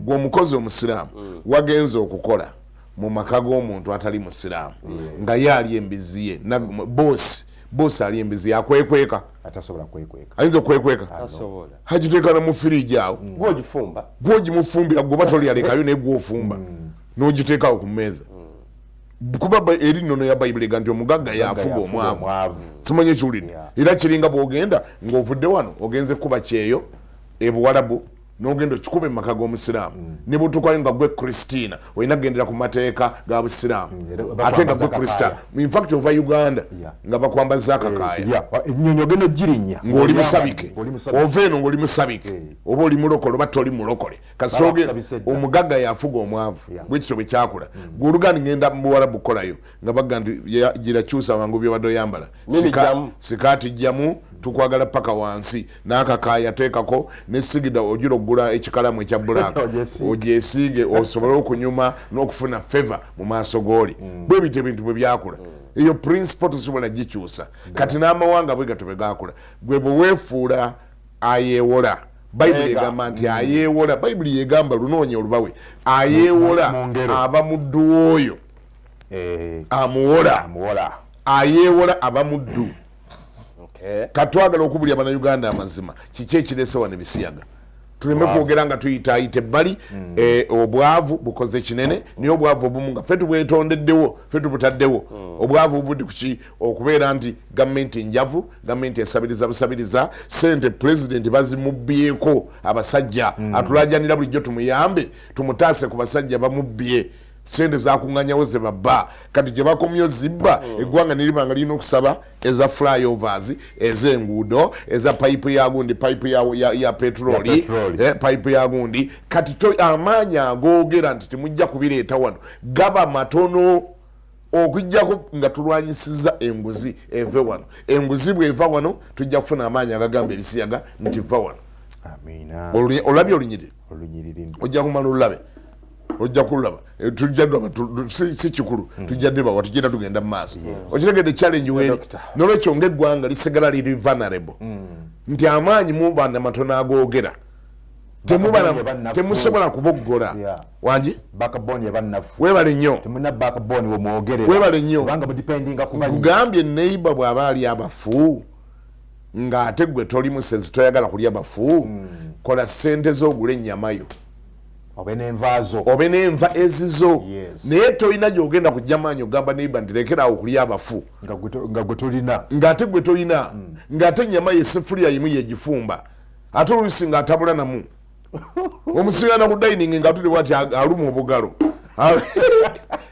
gwe omukozi omusiraamu wagenze okukola mu maka g'omuntu atali musiraamu nga ye ali embizi ye, bosi, bosi ali embizi ye, akwekweka? Ayinza okwekweka? Hagiteeka ne mu firiji awo. Gwogifumba. Gwogimufumbira, gwoba tolyalekayo, naye gwofumba n'ogiteekawo ku mmeeza, kuba eri nnono ya Bayibuli ega nti omugagga yafuga omwavu. Simanyi ekiwulidde. Era kiringa bwogenda ng'ovudde wano ogenze kuba kyeyo ebuwalabu, n'ogenda okikuba emaka g'omusiraamu, ne bwotuukayo nga gwe Christina olina kugendera ku mateeka ga busiraamu, ate nga gwe Krista, infact ova Uganda, nga bakwambaza akakaaya. Ennyonyi ogenda ogirinya. Ng'oli musabike, ova eno ng'oli musabike, oba oli mulokole oba toli mulokole, kasita omugagga yafuga omwavu. Bwekityo bwe kyakula. Gwe olugandi ngenda mubuwalabu kukolayo, nga bagga nti gira kyusa wangu byobadde oyambala, sikaati jjamu, tukwagala paka wansi, n'akakaaya teekako, ne sigida ogira okugula ekikalamu ekya black ogyesiige osobole okunyuma n'okufuna favor mu maaso g'oli. Bwe bityo ebintu bwe byakula. Eyo principle tosobola gikyusa. Kati n'amawanga bwe gatyo bwe gakula. Gwe bwe weefuula ayeewola, Bayibuli egamba nti ayeewola, Bayibuli yegamba lunoonya olubawe, ayeewola aba muddu w'oyo amuwola, ayeewola aba muddu. Katwagala okubulya Bannayuganda amazima, kiki ekirese wano ebisiyaga? Tuleme kwogera nga tuyitaayita ebbali. Obwavu bukoze kinene, naye obwavu obumu nga ffe tubwetondeddewo, ffe tubutaddewo. Obwavu buvudde kuki? Okubeera nti gavumenti njavu, gavumenti esabiriza busabiriza sente, pulezidenti bazimubbyeko abasajja. Atulajanira bulijjo tumuyambe, tumutaase ku basajja bamubbye sente zakuŋŋanyawo ze babba. Kati gye bakomye zibba, eggwanga neriba nga lirina okusaba eza flyovers, ez'enguudo, eza payipu ya gundi, payipu ya petroli, payipu ya gundi. Kati amaanyi agoogera nti temujja kubireeta wano gaba matono, okujjako nga tulwanyisiza enguzi eve wano. Enguzi bweva wano, tujja kufuna amaanyi agagamba ebisiyaga nti va wano. Olabye olunyiriri, ojja kumala olulabe, ojja kulaba. Tujja laba, si kikulu, tujja dibawa, tugenda tugenda mu maaso. Okitegedde challenge weeri? Nolwekyo ngaeggwanga lisigala liri vulnerable, nti amaanyi muba namatono agoogera, temusobola kuboggola. Wangi, webale nnyo, webale nnyo. Nkugambye, neighbor bw'aba ali abafu ng'ate gwe toli musezi, toyagala kulya bafu, kola sente z'ogula ennyamayo. Obe n'envaazo. Obe n'enva ezizo, naye tolina gyogenda kujja maanyi ogamba neighbor nti lekeraawo okulya abafu. Nga gwe tolina. Ng'ate gwe tolina, ng'ate ennyama ye sefuliya yimu yegifumba, ate oluusi ng'atabula namu. Omusigana ku dining nga atudde bwati aluma obugalo.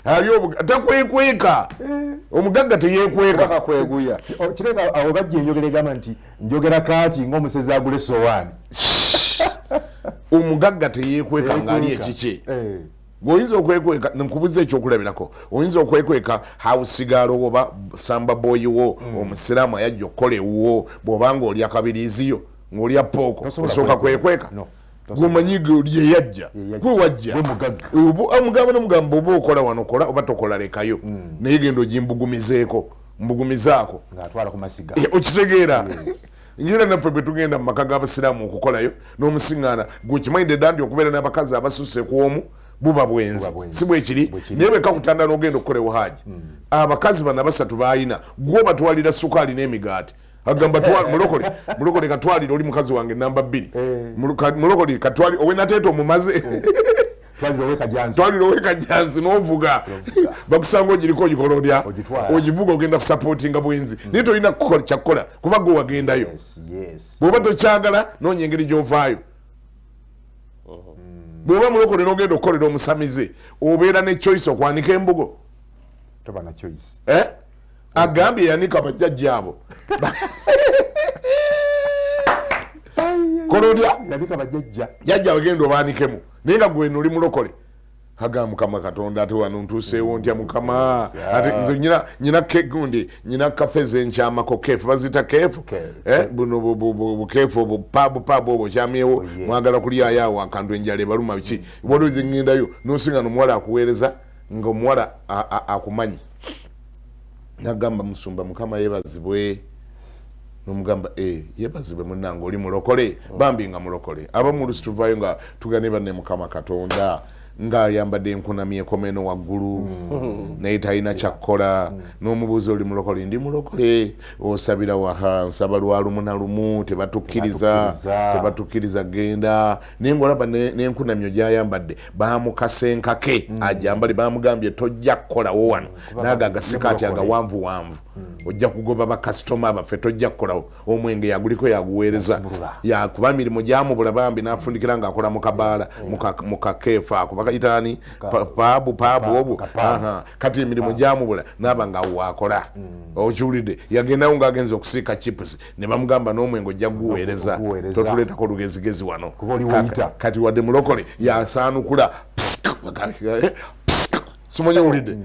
Ali takwekweka. Omugagga teyekweka. Bakakweguya. Kireka awo bajja enjogera egamba nti njogera kaati ng'omusezi agula essowaani. Omugagga teyekweka ng'ali ekikye. Bw'oyinza okwekweka, nkubuza ekyokulabirako, oyinza okwekweka hawusigaalo oba samba boyi wo omusiraamu ayajja okukola ewuwo, bw'obanga olya kabiriiziyo ng'olya pooko, osooka kwekweka. Gwomanyi yeyajja gwe wajja omugamba nomugamba oba okola wano kola oba tokola lekayo, naye genda ogimbugumizeeko mbugumizaako okitegeera. Njira naffe bwe tugenda mu maka g'abasiraamu okukolayo n'omusiŋŋaana, gwe dda nti okubeera n'abakazi abasusse ku omu buba bwenzi, si bwekiri? Naye bwe kakutanda n'ogenda okukola haaji, abakazi bano abasatu baayina gwe obatwalira sukaali n'emigaati, agamba mulokole mulokole katwalire oli mukazi wange namba 2, mulokole katwali owenateeta omumaze twalire owekajansi n'ovuga bakusanga ogiriko ogikola otya ogivuga ogenda kusapootinga bwenzi, naye tolina kukola kyakukola kuba gwe wagendayo. Bw'oba tokyagala noonya engeri gy'ovaayo. Bw'oba mulokole n'ogenda okukolera omusamize obeera ne choice okwanika embugo. Agambye yanika bajjajja abo kola otya jjajja bagenda obaanikemu, naye nga gwe oli mulokole. Agamba Mukama Katonda ate wano ntuuseewo ntya Mukama, ate nze nyina kegundi nyina kafe zenkyamako keefu baziyita keefu buno bukeefu obwo paabu paabu obwo kyamyewo mwagala kulyayo awo akantu enjala ebaluma biki, waliwo zengendayo nosinga nomuwala akuweereza nga omuwala akumanyi nagamba musumba Mukama yebazibwe, nomugamba yebazibwe munnange oli mulokole bambi nga mulokole. Abamu olusi tuvaayo nga tugane banne Mukama Katonda ng'ayambadde enkunamyo ekomeno waggulu naye talina kyakkola, n'omubuuza oli mulokole, ndi mulokole, osabira waha, nsaba lwa lumu na lumu tebatukkiriza tebatukkiriza genda, naye ng'olaba n'enkunamyo gy'ayambadde bamukasenkake ajambale, bamugambye tojja kukolawo wano naago agasikaati agawanvuwanvu ojja kugoba bakasitoma baffe tojja kukolawo, omwenge yaguliko yaguweereza yakuba emirimu gyamubula bambi n'afundikira ng'akola mu kabaala mu kakeefu ako bakayitaani paabu paabu obwo, kati emirimu gyamubula naaba nga waakola. Okiwulidde yagendawo ng'agenza okusiika chipusi ne bamugamba n'omwenge ojja kuguweereza totuleetako lugezigezi wano, kati wadde mulokole yasaanukula simanyi owulidde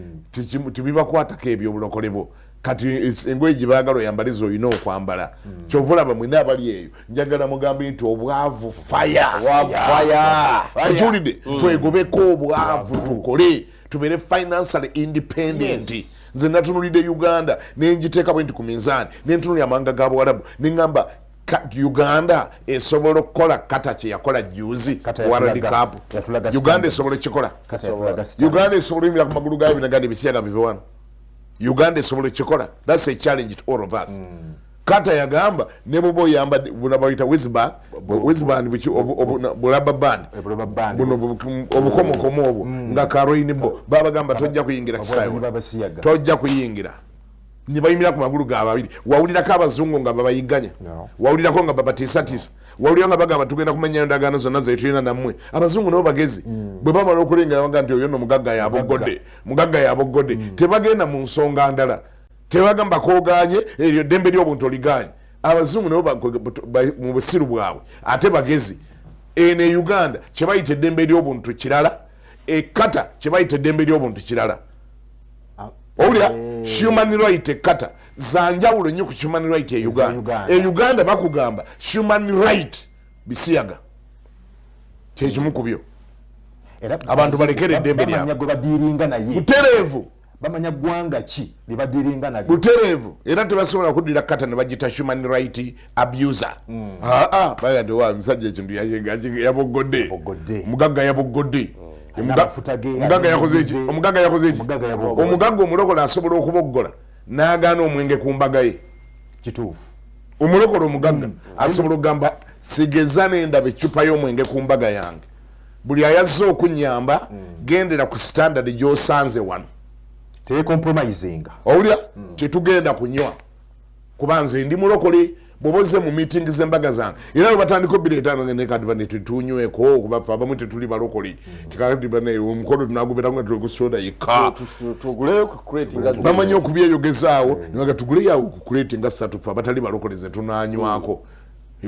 tebibakwatako ebyobulokole bwo. Kati engoye gye baagala oyambaliza olina okwambala, kyova olaba mwena abali eyo njagala mugambe nti obwavu faya, ekiwulidde twegobeko obwavu tukole tubeere financially independent. Nze natunulidde Uganda nenjiteeka bwe nti ku minzaani nentunulira amawanga ga Buwarabu neŋŋamba Uganda esobola okukola kata kye yakola juzi World Cup, Uganda esobola ekikola, Uganda esobola oyimira ku magulu gayo binaganda ebisiyaga bive wano, Uganda esobola ekikola. That's a challenge to all of us. Kata yagamba ne bwoba oyambadde buno bayita wizband bulaba band buno obukomokomo obwo nga karoinbo babagamba tojja kuyingira kisaawe tojja kuyingira, ne bayimira ku magulu ga babiri. Wawulirako abazungu nga babayiganya? Wawulirako nga babatiisatiisa? Wawulira nga bagamba tugenda kumenya endagaano zonna zetulina nammwe? Abazungu nabo bagezi, bwe bamala okulengera baga nti oyo nno mugagga yaboggodde, mugagga yaboggodde, tebagenda mu nsonga ndala, tebagamba kooganye eryo eddembe ly'obuntu oliganye. Abazungu nabo mu busiru bwabwe ate bagezi. Eno e Uganda kyebayita eddembe ly'obuntu kirala, ekata kyebayita eddembe ly'obuntu kirala. Owulira human right ekata zanjawulo nnyo ku human right e Uganda. E Uganda bakugamba human right bisiyaga kyekimu ku byo, abantu balekere eddembe lyabwe butereevu, bamanya ggwanga ki lyebadiringa nalyo butereevu, era tebasobola kuddira kata ne bagita human right abuser. Aa baga nti wa musajja ekintu yaboggodde, mugagga yaboggodde, omugagga yakoze eki, omugagga yakoze eki, omugagga omulokole asobola okuboggola n'agaana omwenge ku mbaga ye. Kituufu. Omulokole omugagga asobola okugamba sigeza nendaba eccupa y'omwenge ku mbaga yange, buli ayazze okunyamba gendera ku standard gy'osanze wano, tecompromisinga. Owulira tetugenda kunywa kuba nze ndi mulokole. Bw'oba ozze mu meeting z'embaga zange, era bwe batandika obireeta ne kati bane tetunyweko, kuba ffe abamu tetuli balokole, tikati bane omukolo tunagubeera nga tuli ku soda yekka. Tuguleyo ku crate nga bamanyi okubyeyogezaawo, nebaga tuguleyo awo ku crate nga ssatu, ffe abatali balokole ze tunanywako.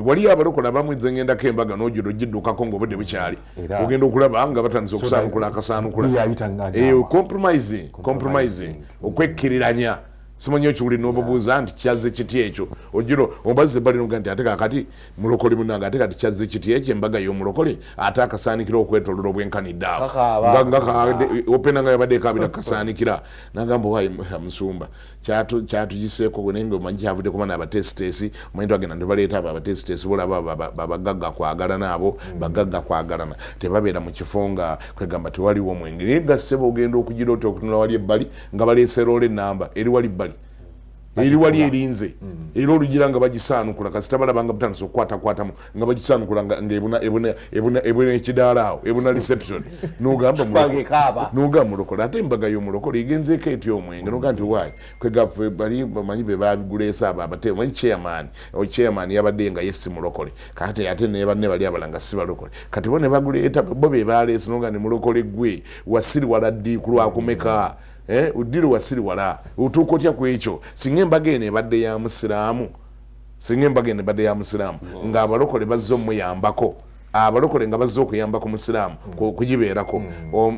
Waliyo abalokole abamu nze ngendako embaga n'ogira ogiddukako ng'obudde bukyali, ogenda okulaba nga batandise okusaanukula akasaanukula. Buli ayita nga Compromising, compromising, okwekkiriranya. Simanyi okiwuli n'obabuuza nti kyazze kiti ekyo, ogira ombaze ebbali noga nti ate kakati mulokole munange, ate kati kyazze kiti ekyo embaga y'omulokole ate akasaanikira okwetolola obwenkanidde awo. Kakaaba. Nga opena nga yabadde ekabira kasaanikira, nagamba wayi musumba kyatugiseeko gwe, naye nga omanyi kyavudde kuba n'abateesiteesi, omanyi twagenda ne baleeta abo abateesiteesi, bolaba babagagga kwagalana, abo bagagga kwagalana tebabeera mu kifo nga kwegamba tewaliwo mwenge, naye nga ssebo ogenda okugira oti okutunula wali ebbali nga baleese roola enamba eri wali bbali eri wali erinze, era olugira nga bagisaanukula kasita balaba nga butandise okukwatakwatamu nga bagisaanukula nga ebuna ebuna ebuna ebuna ekidaala awo ebuna reception, nogamba Kubanga ekaaba. Nogamba mulokole, ate embaga y'omulokole egenzeeko etya omwenge? Noga nti waayi kwegaffe bali bamanyi be babiguleesa abo abate omanyi chairman, o chairman yabadde nga ye si mulokole, kati ate ne banne bali abala nga si balokole, kati bo ne baguleeta bo be baleese. Noga ne mulokole gwe wasiri wala ddi ku lwakumeka? Eh, uddire wasiri wala otuuka otya ku ekyo? Singa embaga eno ebadde ya musiraamu, singa embaga eno ebadde ya musiraamu ng'abalokole bazze omuyambako, abalokole nga bazze okuyamba ku musiraamu kugibeerako,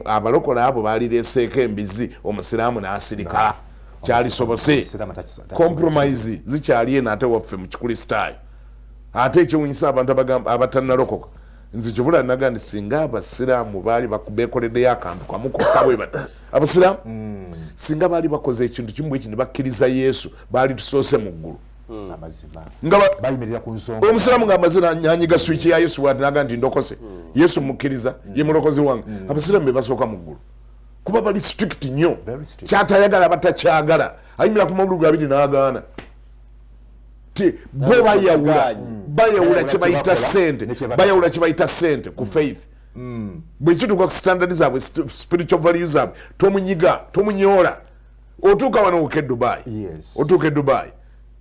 abalokole abo baalireeseeko embizi, omusiraamu n'asirika, kyalisobose. Omusiraamu Compromise zikyali eno ate waffe mu Kikristaayo. Ate ekyewunyisa abantu abagamba abatannalokoka, nze kyobula naga nti singa abasiraamu baali bekoleddeyo akantu kamu kokka bwe bati, abasiraamu singa baali bakoze ekintu kimu bweki ne bakkiriza Yesu, baali tusoose mu ggulu. Amazima. Nga bayimirira ku nsonga. Omusiraamu ng'amaze nanyiga switch ya Yesu bwati naga nti ndokose, Yesu mukkiriza, ye mulokozi wange, abasiraamu be basooka mu ggulu kuba bali strict nnyo. Very strict. Kyatayagala batakyagala, ayimira ku magulu gabiri n'agaana ti bo bayawula. Gaanyi. Bayawula kye bayita Kyebakola sente. ne kye Bayawula kye bayita sente ku faith. Bwe kituuka ku standard zaabwe, spiritual values zaabwe, tomunyiga, tomunyoola. Otuuka wano oka e Dubai, otuuka e Dubai,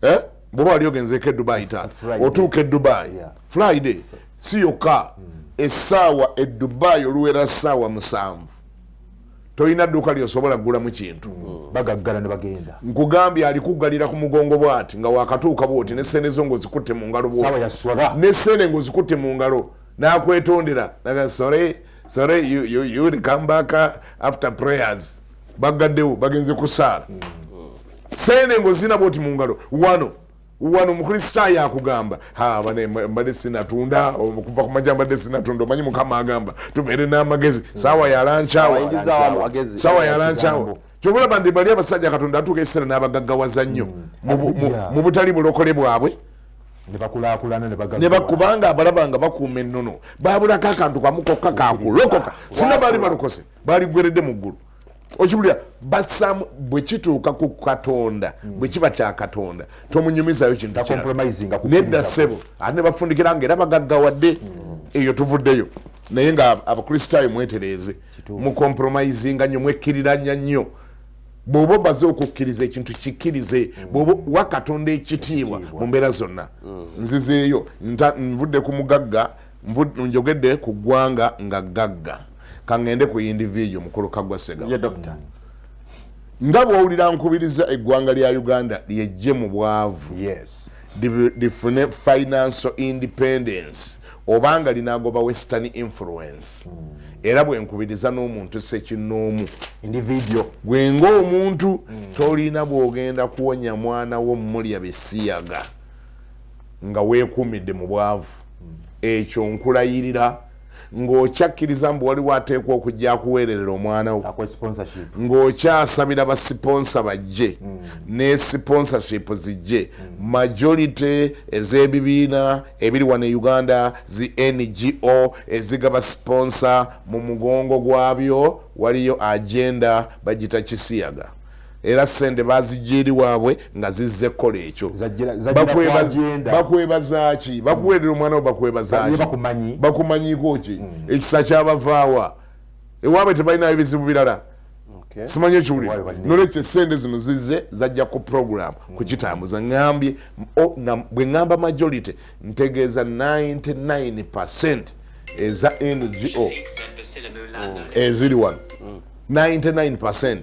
eh? Bwoba wali ogenzeeko e Dubai taata, Friday. otuuka e Dubai Friday si yokka, essaawa e Dubai oluwera ssaawa 7 tolina dduuka lyosobola kugulamu kintu. Bagaggala ne bagenda. Nkugambye alikuggalira ku mugongo bwati nga wakatuuka bwoti ne sente zo ng'ozikutte mu ngalo saawa bwoti ya swala. Ne sente ng'ozikutte mu ngalo n'akwetondera naga sorry, sorry, you will come back after prayers. Bagaddewo bagenze kusaala, sente ng'ozina bwoti mu ngalo. Wano wano Omukristaayo akugamba, "Ha, bane mbadde sinatunda okuva ku majja, mbadde sinatunda, omanyi Mukama agamba tubeere n'amagezi, saawa yalankyawa." Abayingizaawo amagezi. Sawa yalankyawa. Kyobulaba nti bali abasajja Katonda atuuka ekiseera n'abagaggawaza nnyo mu butali bulokole bwabwe. Ne bakulaakulana ne ne bagagga. Bakubanga abalaba nga bakuuma ennono, babulako akantu kamu kokka kakulokoka. Singa baali balokose baligweredde mu ggulu. Okiwulira? Basaamu bwe kituuka ku Katonda, bwe kiba kya Katonda tomunyumizayo kintu kirala. Tacompromisinga ku Nedda. kukkiriza. Ssebo, ate ne bafundikira nga era bagaggawadde. Eyo tuvuddeyo, naye nga Abakristaayo mwetereeze. Mucompromisinga nnyo, mwekkiriranya nnyo. Bw'oba omaze okukkiriza ekintu, kikkirize. Bw'oba wa Katonda ekitiibwa mu mbeera zonna. Nzizeeyo, nvudde ku mugagga, njogedde ku ggwanga nga gagga, kaŋŋende ku individual mukulu Kagwa Segawa. Ye doctor. Nga bw'owulira nkubiriza eggwanga lya Uganda lyejje mu bwavu, lifune financial independence, obanga linagoba western influence, era bwe nkubiriza n'omuntu sekinnoomu, Individual. Gwe ng'omuntu tolina bw'ogenda kuwonya mwana wo mulya bisiyaga nga weekuumidde mu bwavu. Ekyo nkulayirira ng'okyakkiriza mbu waliwo ateekwa okujja akuweererera omwana wo, Akuwa sponsorship, ng'okyasabira basiponsa bajje ne sponsorship zijje, majority ez'ebibiina ebiri wano e Uganda, zi NGO ezigaba sponsor, mu mugongo gwabyo waliyo agenda bagita kisiyaga, era sente bazijja eri waabwe nga zizze kukola ekyo. Zajjira ku agenda. Bakwebazaaki? Bakuweerera omwana wo, bakwebazaaki? Ye bakumanyi. Bakumanyiiko ki? Ekisa kyabavaawa? Ewaabwe tebalinayo bizibu birala? Simanyi ekiwulira. Nolwekyo esente zino zizze zajja ku program kukitambuza. Ŋŋambye bwe ŋŋamba majority ntegeeza 99% eza NGO eziri wano, 99%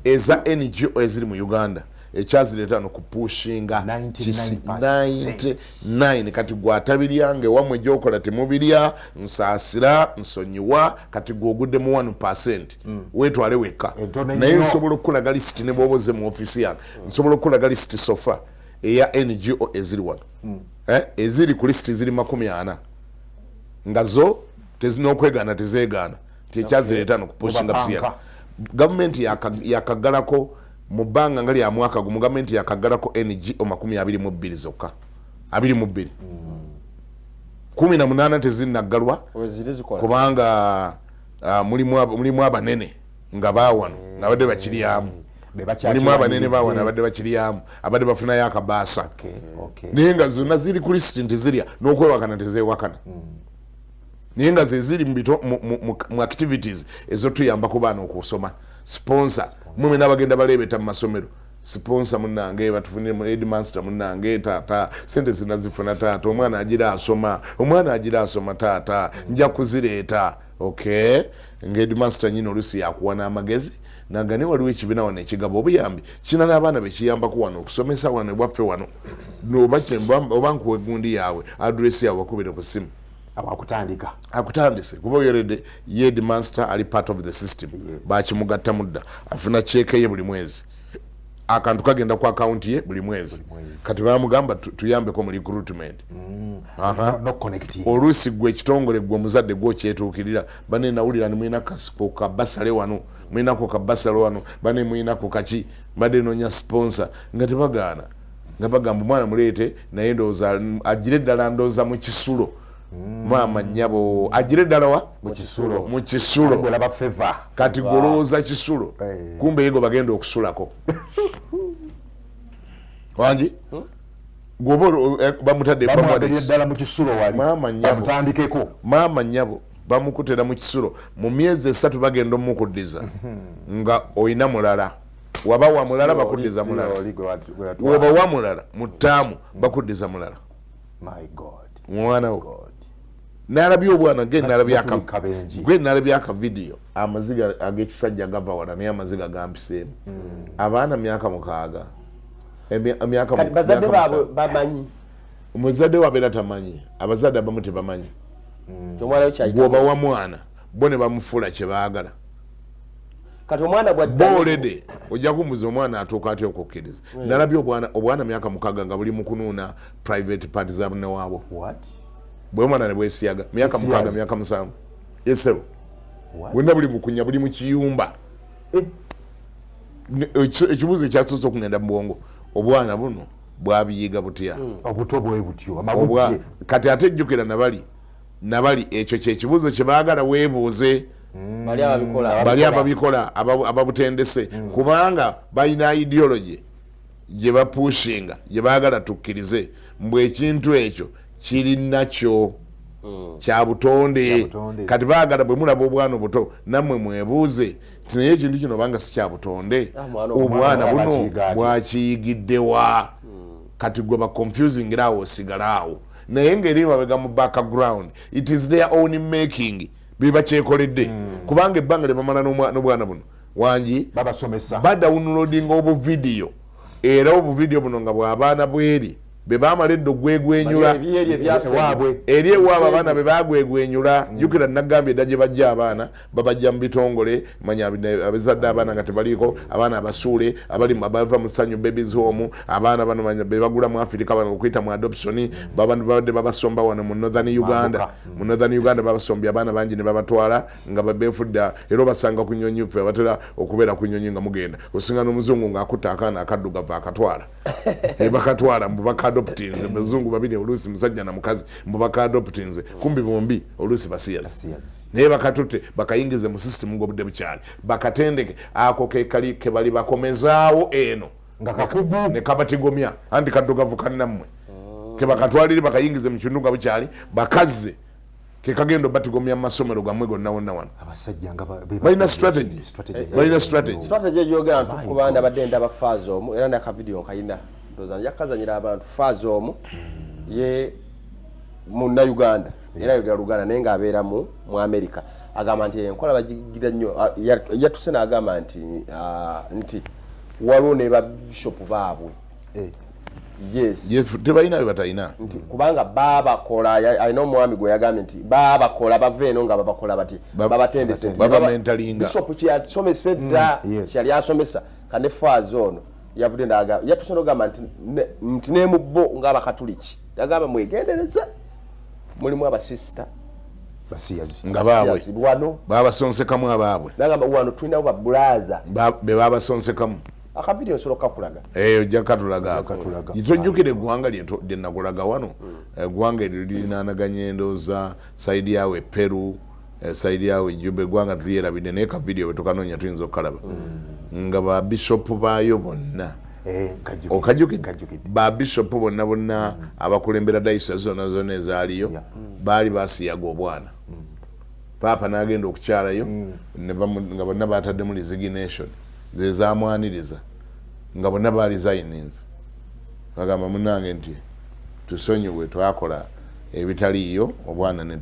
eza NGO eziri mu Uganda ekyazireeta no kupushinga 99%. 99. Kati gwe atabiryange wamwe gyokola temubirya, nsaasira, nsonyiwa. Kati gwe ogudde mu 1%, weetwale wekka. Entono Naye ennyo. nsobola okukulaga lisiti ne bwoba ozze mu ofiisi yange, nsobola okukulaga lisiti so far eya NGO eziri wano. Eziri ku lisiti ziri 40 nga zo tezina okwegaana, tezeegaana nti ekyazireeta no kupushinga Mubapanka. busiyaga. Gavumenti yakaggalako mu bbanga nga lya mwaka gumu, gavumenti yakaggalako NGO 22 zokka, 22, 18 tezinnaggalwa. Weziri zikola. Kubanga mulimu abanene nga baawano nga badde bakiryamu. Be bakyakiwanyiridde. Mulimu abanene baawano abadde bakiryamu, abadde bafunayo akabaasa. Naye nga zonna ziri ku lisiti nti zirya n'okwewakana tezewakana, naye nga ze ziri mu activities ezotuyamba ku baana okusoma. Sponsor mwe n'abagenda baleebeta mu masomero, sponsor munange, batufunire mu headmaster munange, taata sente zinazifuna, taata omwana agira asoma, omwana agira asoma, taata nja kuzireeta. Okay, nga headmaster nyina oluusi yakuwa n'amagezi naga ne waliwo ekibiina wano ekigaba obuyambi kina n'abaana bekiyambako wano okusomesa wano ewaffe wano, oba nkuwa egundi yaabwe, address yaabwe, bakubire ku simu. Awo akutandika. Akutandise kuba oyoredde ye headmaster ali part of the system, bakimugattamu dda, afuna cheque ye buli mwezi, akantu kagenda ku akawunti ye buli mwezi. Kati bamugamba tuyambeko mu recruitment. Aha. No connecting. Oluusi gwe ekitongole, gwe omuzadde gwokyetukirira, bane nawulira nimwina kasiko kabasale wano, mwinako kabasale wano, bane mwinako kaki, mbadde nonya sponsor, nga tebagaana, nga bagamba omwana muleete, naye ndowooza agire eddala, ndowooza mu kisulo, maama nnyabo agire eddala wa? Mu kisulo. Mu kisulo. Olaba favor. Kati golowooza kisulo, kumbe yego bagenda okusulako wangi gwoba bamutadde bamuwadde Bamuwadde ekisulo. ddala mu kisulo wali. Maama nnyabo. Bamutandikeko. Maama nnyabo, bamukutera mu kisulo, mu myezi 3 bagenda omukuddiza nga oyina mulala, waba wa mulala bakuddiza mulala. Oli gwe watwala. Woba wa mulala mu ttaamu bakuddiza mulala. My God. Mwana wo. God. Nalabye obwana ge nalabye Batuli kabenje. Gwe nalabye akavidiyo, amaziga ag'ekisajja gava wala, naye amaziga gampiseemu. Abaana myaka 6, emyaka Kati bazadde myaka baabwe 7. bamanyi? Omuzadde wabeera tamanyi, abazadde abamu tebamanyi. Omwana we kyayita. Gwoba wa mwana bo ne bamufuula kye baagala. Kati omwana bwadda Boolede ojja kumbuza omwana atuuka atya okukkiriza. Nalabye obwana myaka 6 nga buli mu kunuuna private part za bunne waabwo. What? Bwe mwana ne bwesiyaga myaka 6 6, years. myaka 7, yesebo. What? Bwonna buli mukunya, buli mu kiyumba. Ekibuuzo ekyasoose okugenda mu bwongo, obwana buno bwabiyiga butya? Obuto bwe butyo. Obwa Amagujje. Kati ate jjukira nabali ekyo kyekibuuzo kye baagala weebuuze. Bali ababikola. Bali ababikola, ababutendese, kubanga balina ideology gye bapushinga, gye baagala tukkirize mbw ekintu ekyo kiri nakyo kya butonde. Kya butonde. Kati baagala bwe mulaba obwana obuto nammwe mwebuuze nti naye ekintu kino obanga si kya butonde, Ah, mwana obwana omwana buno bwakiyiga atya? bwakiyigiddewa? Kati gwe baconfusing era awo osigala awo, naye ngeri mabega mu background it is their own making, bebakyekoledde, kubanga ebbanga lye bamala n'obwana buno wangi Babasomesa. Badownloadinga obuvidiyo, era obuvidiyo buno nga bwabaana bweri be bamala edda ogwegwenyula. Ebyeri ebyasooka. Ewaabwe. Eri ewaabwe abaana be bagwegwenyula. Jjukira nagambye edda gye bajja abaana, babajja mu bitongole, manya abazadde abaana nga tebaliiko, abaana abasuule abali abava mu Sanyu Babies Home, abaana bano manya be bagula mu Afirika bano okuyita mu adoption, babadde babasomba wano mu northern Uganda. Mu northern Uganda babasombye abaana bangi ne babatwala nga babefudda, era obasanga ku nyonyi, ffe abatera okubeera ku nyonyi nga mugenda osinga n'omuzungu ng'akutta akaana akaddugavu akatwala. Bakatwala mbu bakaadoptinze, bazungu babiri oluusi musajja na mukazi, mbu bakaadoptinze, kumbi bombi oluusi basiyazi. Basiyazi. Naye bakatutte bakayingize mu system ng'obudde bukyali, bakatendeke, ako kekali kebali bakomezaawo eno. Nga kakugu. Ne kabatigomya anti kaddugavu kannammwe kebakatwalire bakayingize mu kintu nga bukyali, bakazze. Kekagenda obatigomya mu masomero gammwe gonna wonna wano. Abasajja nga Balina strategy. Balina strategy. Strategy egyogera ntuufu, kubanga abadde ndaba faaza omu, era nakavidiyo nkayina, ndowooza nja kukazanyira abantu. Faaza omu ye Munnayuganda, era ayogera Luganda, naye ng'abeera mu America. Agamba nti enkola bagigira nnyo. Yatuse n'agamba nti waliwo ne babishopu baabwe. Yes. Yes, tebalina bye batalina. Nti kubanga babakola, alina omwami gwe yagambye nti babakola, bava eno nga babakola bati, babatendese nti baba mentalinga. Bishop kyeyasomesa edda, kyeyali asomesa kane. Faaza ono yavudde n'agamba, yatuse n'ogamba nti ne mu bo ng'Abakatuliki, yagamba mwegendereze, mulimu abasisita basiyazi. Nga baabwe. Abasiyazi wano. Babasonsekamu abaabwe. Nagamba wano tulinawo babulaza. Be babasonsekamu. Akavidiyo nsobola okukakulaga. Eh, ojja katulaga ako. Katulaga. Tojjukira eggwanga lye nakulaga wano? Eggwanga eryo lirinaanaganya, endowooza side yawe Peru, side yawe Juba. Eggwanga tulyerabidde, naye kavidiyo bwe tukanoonya tuyinza okukalaba, nga babishopu baayo bonna Nkajjukidde. Okajjukidde? Nkajjukidde. Babishopu bonna bonna abakulembera dayisa zonna zonna ezaaliyo baali basiyaga obwana. Paapa n'agenda okukyalayo, nga bonna bataddemu resignation zezamwaniriza, nga bonna balizayininze, bagamba munange nti tusonyiwe, twakola ebitaliiyo, obwana ne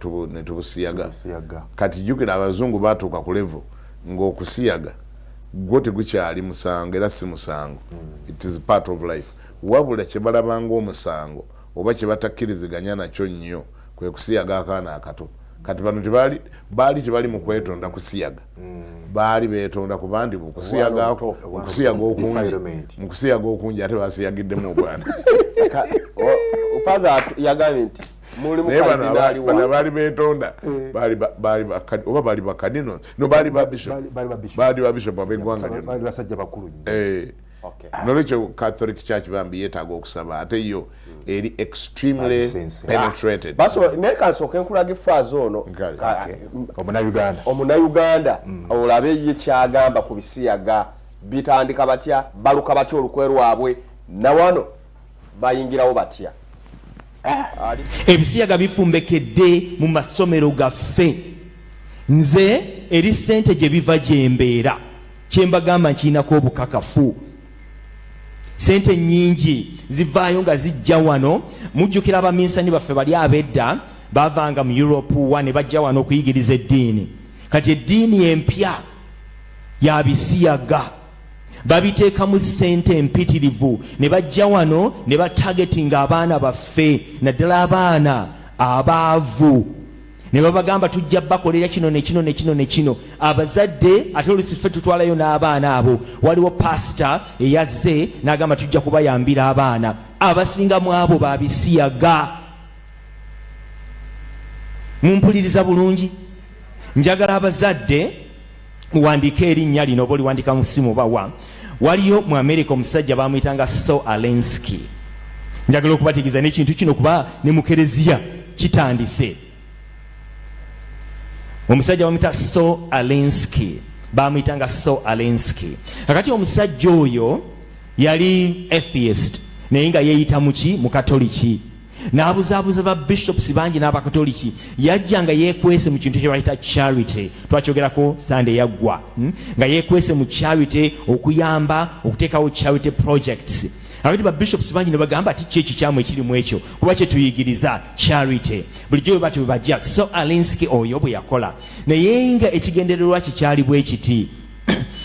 tubusiyaga. Tubusiyaga. Kati jjukira, Abazungu batuuka ku level ng'okusiyaga gwo tegukyali musango, era si musango, it is part of life. Wabula kyebalabanga omusango oba kyebatakkiriziganya nakyo nnyo kwe kusiyaga akaana akato. Kati bano tebaali, baali tebali mu kwetonda kusiyaga, baali beetonda kuba ndi mukusiyaga, Obwana obuto. mukusiyaga okungi. Defilement. Mu kusiyaga okungi ate basiyagiddemu obwana. Faaza yagambye nti mulimu Naye bano kalidinaali bano wa abaali beetonda baali oba baali bakadino, no, baali ba bishop. Baali ba bishop. Baali ba bishop ab'eggwanga lyonna. Baali basajja bakulu nnyo. Nolwekyo Catholic Church bambi yeetaaga okusaba, ate yo eri extremely Sense. penetrated. Naye kansooke nkulaga efaaza ono. Nkale. Omunayuganda. Omunayuganda, olabe ye kyagamba ku bisiyaga. Bitandika batya? Baluka batya olukwe lwabwe? Nawano bayingirawo batya? Ebisiyaga bifumbekedde mu masomero gaffe. Nze eri ssente gye biva gyembeera, kyembagamba nkirinako obukakafu, sente nyingi zivaayo nga zijja wano. Mujjukira abaminsani baffe bali ab'edda bavanga mu Europe wa ne bajja wano okuyigiriza eddiini. Kati eddiini empya ya bisiyaga, babiteekamu ssente empitirivu ne bajja wano ne batargetinga abaana baffe, naddala abaana abaavu, ne babagamba tujja bakolera kino ne kino ne kino ne kino. Abazadde ate olusi ffe tutwalayo n'abaana abo. Waliwo pasita eyazze n'agamba tujja kubayambira abaana. Abasinga mu abo babisiyaga. Mumpuliriza bulungi? Njagala abazadde muwandiike erinnya lino, oba oliwandika mu simu bawa. Waliyo mu America omusajja bamuyitanga Saul Alinsky. Njagala okubategeeza n'ekintu kino, kuba ne mu kereziya kitandise. Omusajja bamuyita Saul Alinsky, bamuyitanga Saul Alinsky. Kakati omusajja oyo yali atheist, naye nga yeeyita muki? Mukatoliki. N'abuzaabuza ba bishops bangi n'Abakatoliki. Yajja nga yeekwese mu kintu kye bayita charity, twakyogerako Sande yaggwa, Nga yeekwese mu charity, okuyamba okuteekawo charity projects. Akati ba bishops bangi ne bagamba ati ki ekikyamu ekirimu ekyo, kuba kyetuyigiriza charity bulijjo? Bwe batyo bwe bajja. Saul Alinsky oyo bwe yakola, naye nga ekigendererwa kikyali bwe kiti: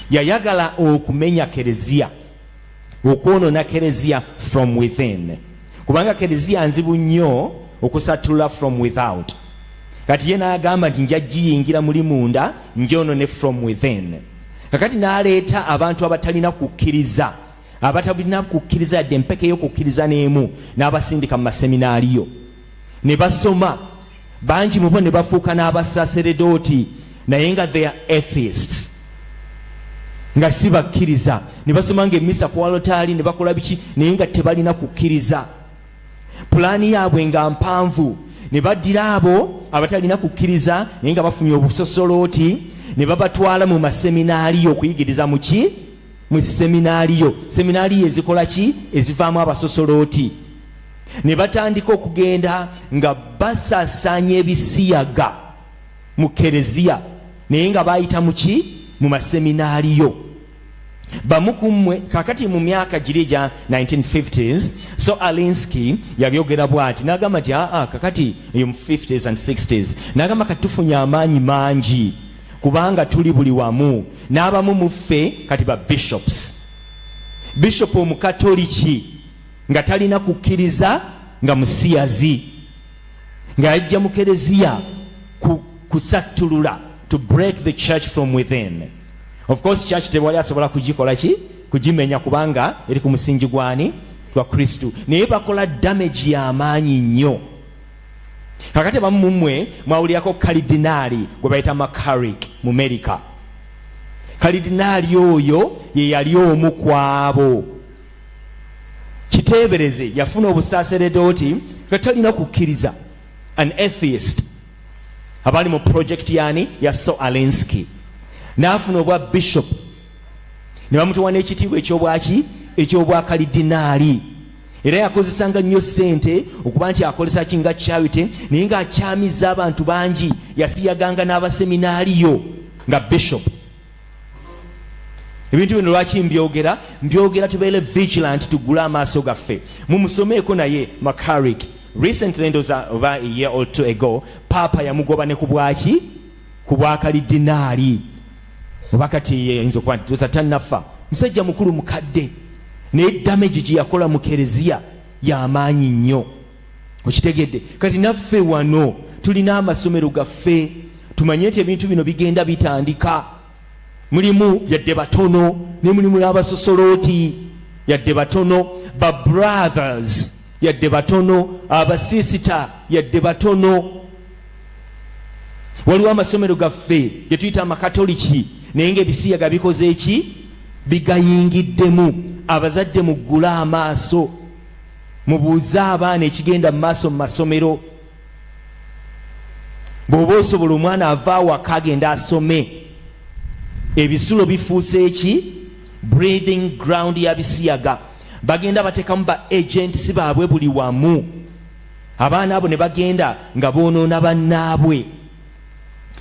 yayagala okumenya kereziya, okwonoona kereziya from within, kubanga kereziya nzibu nnyo okusatulula from without. Kati ye n'agamba nti nja giyingira muli munda, njono from within. Kakati n'aleeta abantu abatalina kukkiriza, abatalina kukkiriza yadde empeke y'okukkiriza n'emu, n'abasindika mu maseminaaliyo ne basoma. Bangi mubo ne bafuuka n'abasaseredooti, naye nga they are atheists, nga si bakkiriza. Ne basoma nga emisa ku alotaali, ne bakola biki, naye nga tebalina kukkiriza. Pulaani yaabwe nga mpanvu. Ne baddira abo abatalina kukkiriza, naye nga bafunye obusosolooti, ne babatwala mu maseminaaliyo okuyigiriza. Muki? Mu seminaaliyo. Seminaaliyo ezikola ki? Ezivaamu abasosolooti. Ne batandika okugenda nga basaasaanya ebisiyaga mu kereziya, naye nga bayita muki? Mu maseminaaliyo. Bamu ku mmwe kakati mu myaka giri egya 1950s, so Alinsky yabyogera bwati n'agamba nti aa, kakati eyo mu 50s and 60s, n'agamba kati tufunye amaanyi mangi kubanga tuli buli wamu, n'abamu mu ffe kati ba bishops. Bishop Omukatoliki nga talina kukkiriza, nga musiyazi, nga yajja mu kereziya kusattulula, to break the church from within. Of course, church tewali asobola kugikola ki? Kugimenya, kubanga eri ku musingi gwani? Gwa Kristu. Naye bakola damage y'amaanyi nnyo. Kakati abamu mumwe mwawulirako kalidinaali gwe bayita McCarrick mu America. Kalidinaali oyo ye yali omu ku abo. Kiteebereze yafuna obusaaseredooti nga talina kukkiriza, an atheist, abali mu project yani? Ya Saul Alinsky. N'afuna obwa bishop ne bamutuwa n'ekitiibwa ekyobwaki? Ekyobwakalidinaali. Era yakozesanga nnyo ssente okuba nti akolesa ki nga charity, naye ng'akyamiza abantu bangi. Yasiyaganga n'abaseminaaliyo nga bishop. Ebintu bino lwaki mbyogera? Mbyogera tubeere vigilant, tugule amaaso gaffe. Mumusomeeko naye McCarrick. Recently, ndoza oba a year or two ago, Papa yamugoba ne ku bwaki? Ku bwakalidinaali. Oba kati ayinza okuba nti toza tannafa, musajja mukulu mukadde, naye damage gye yakola mu kereziya y'amaanyi nnyo. Okitegedde? Kati naffe wano tulina amasomero gaffe, tumanye nti ebintu bino bigenda bitandika. Mulimu yadde batono, ne mulimu n'abasosolooti yadde batono, ba brothers yadde batono, abasisita yadde batono. Waliwo amasomero gaffe gye tuyita Amakatoliki, naye ngaebisiyaga bikoze eki? Bigayingiddemu. Abazadde, muggule amaaso, mubuuze abaana ekigenda mu maaso mu masomero. Bw'oba osobola, omwana ava awaka agenda asome. Ebisulo bifuuse eki? Breeding ground ya bisiyaga. Bagenda bateekamu ba agents baabwe buli wamu. Abaana abo ne bagenda nga boonoona bannaabwe.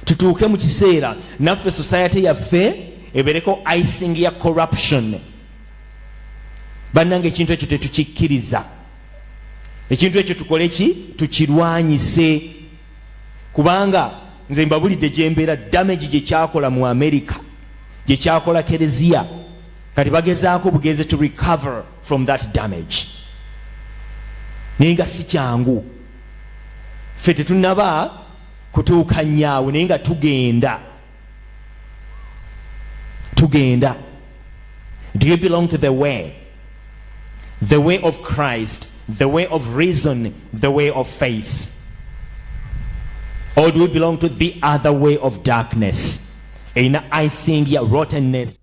Tutuuke mu kiseera naffe society yaffe ebereko icing ya corruption. Bannange, ekintu ekyo tetukikkiriza. Ekintu ekyo tukole ki? Tukirwanyise, kubanga nze mbabulidde gyembeera, damage gyekyakola mu America, gyekyakola kereziya. Kati bagezaako bugeze to recover from that damage, naye nga si kyangu. Ffe tetunaba kutuuka nyaawe, naye nga tugenda, tugenda. Do you belong to the way, the way of Christ, the way of reason, the way of faith, or do we belong to the other way of darkness, erina icing ya rottenness?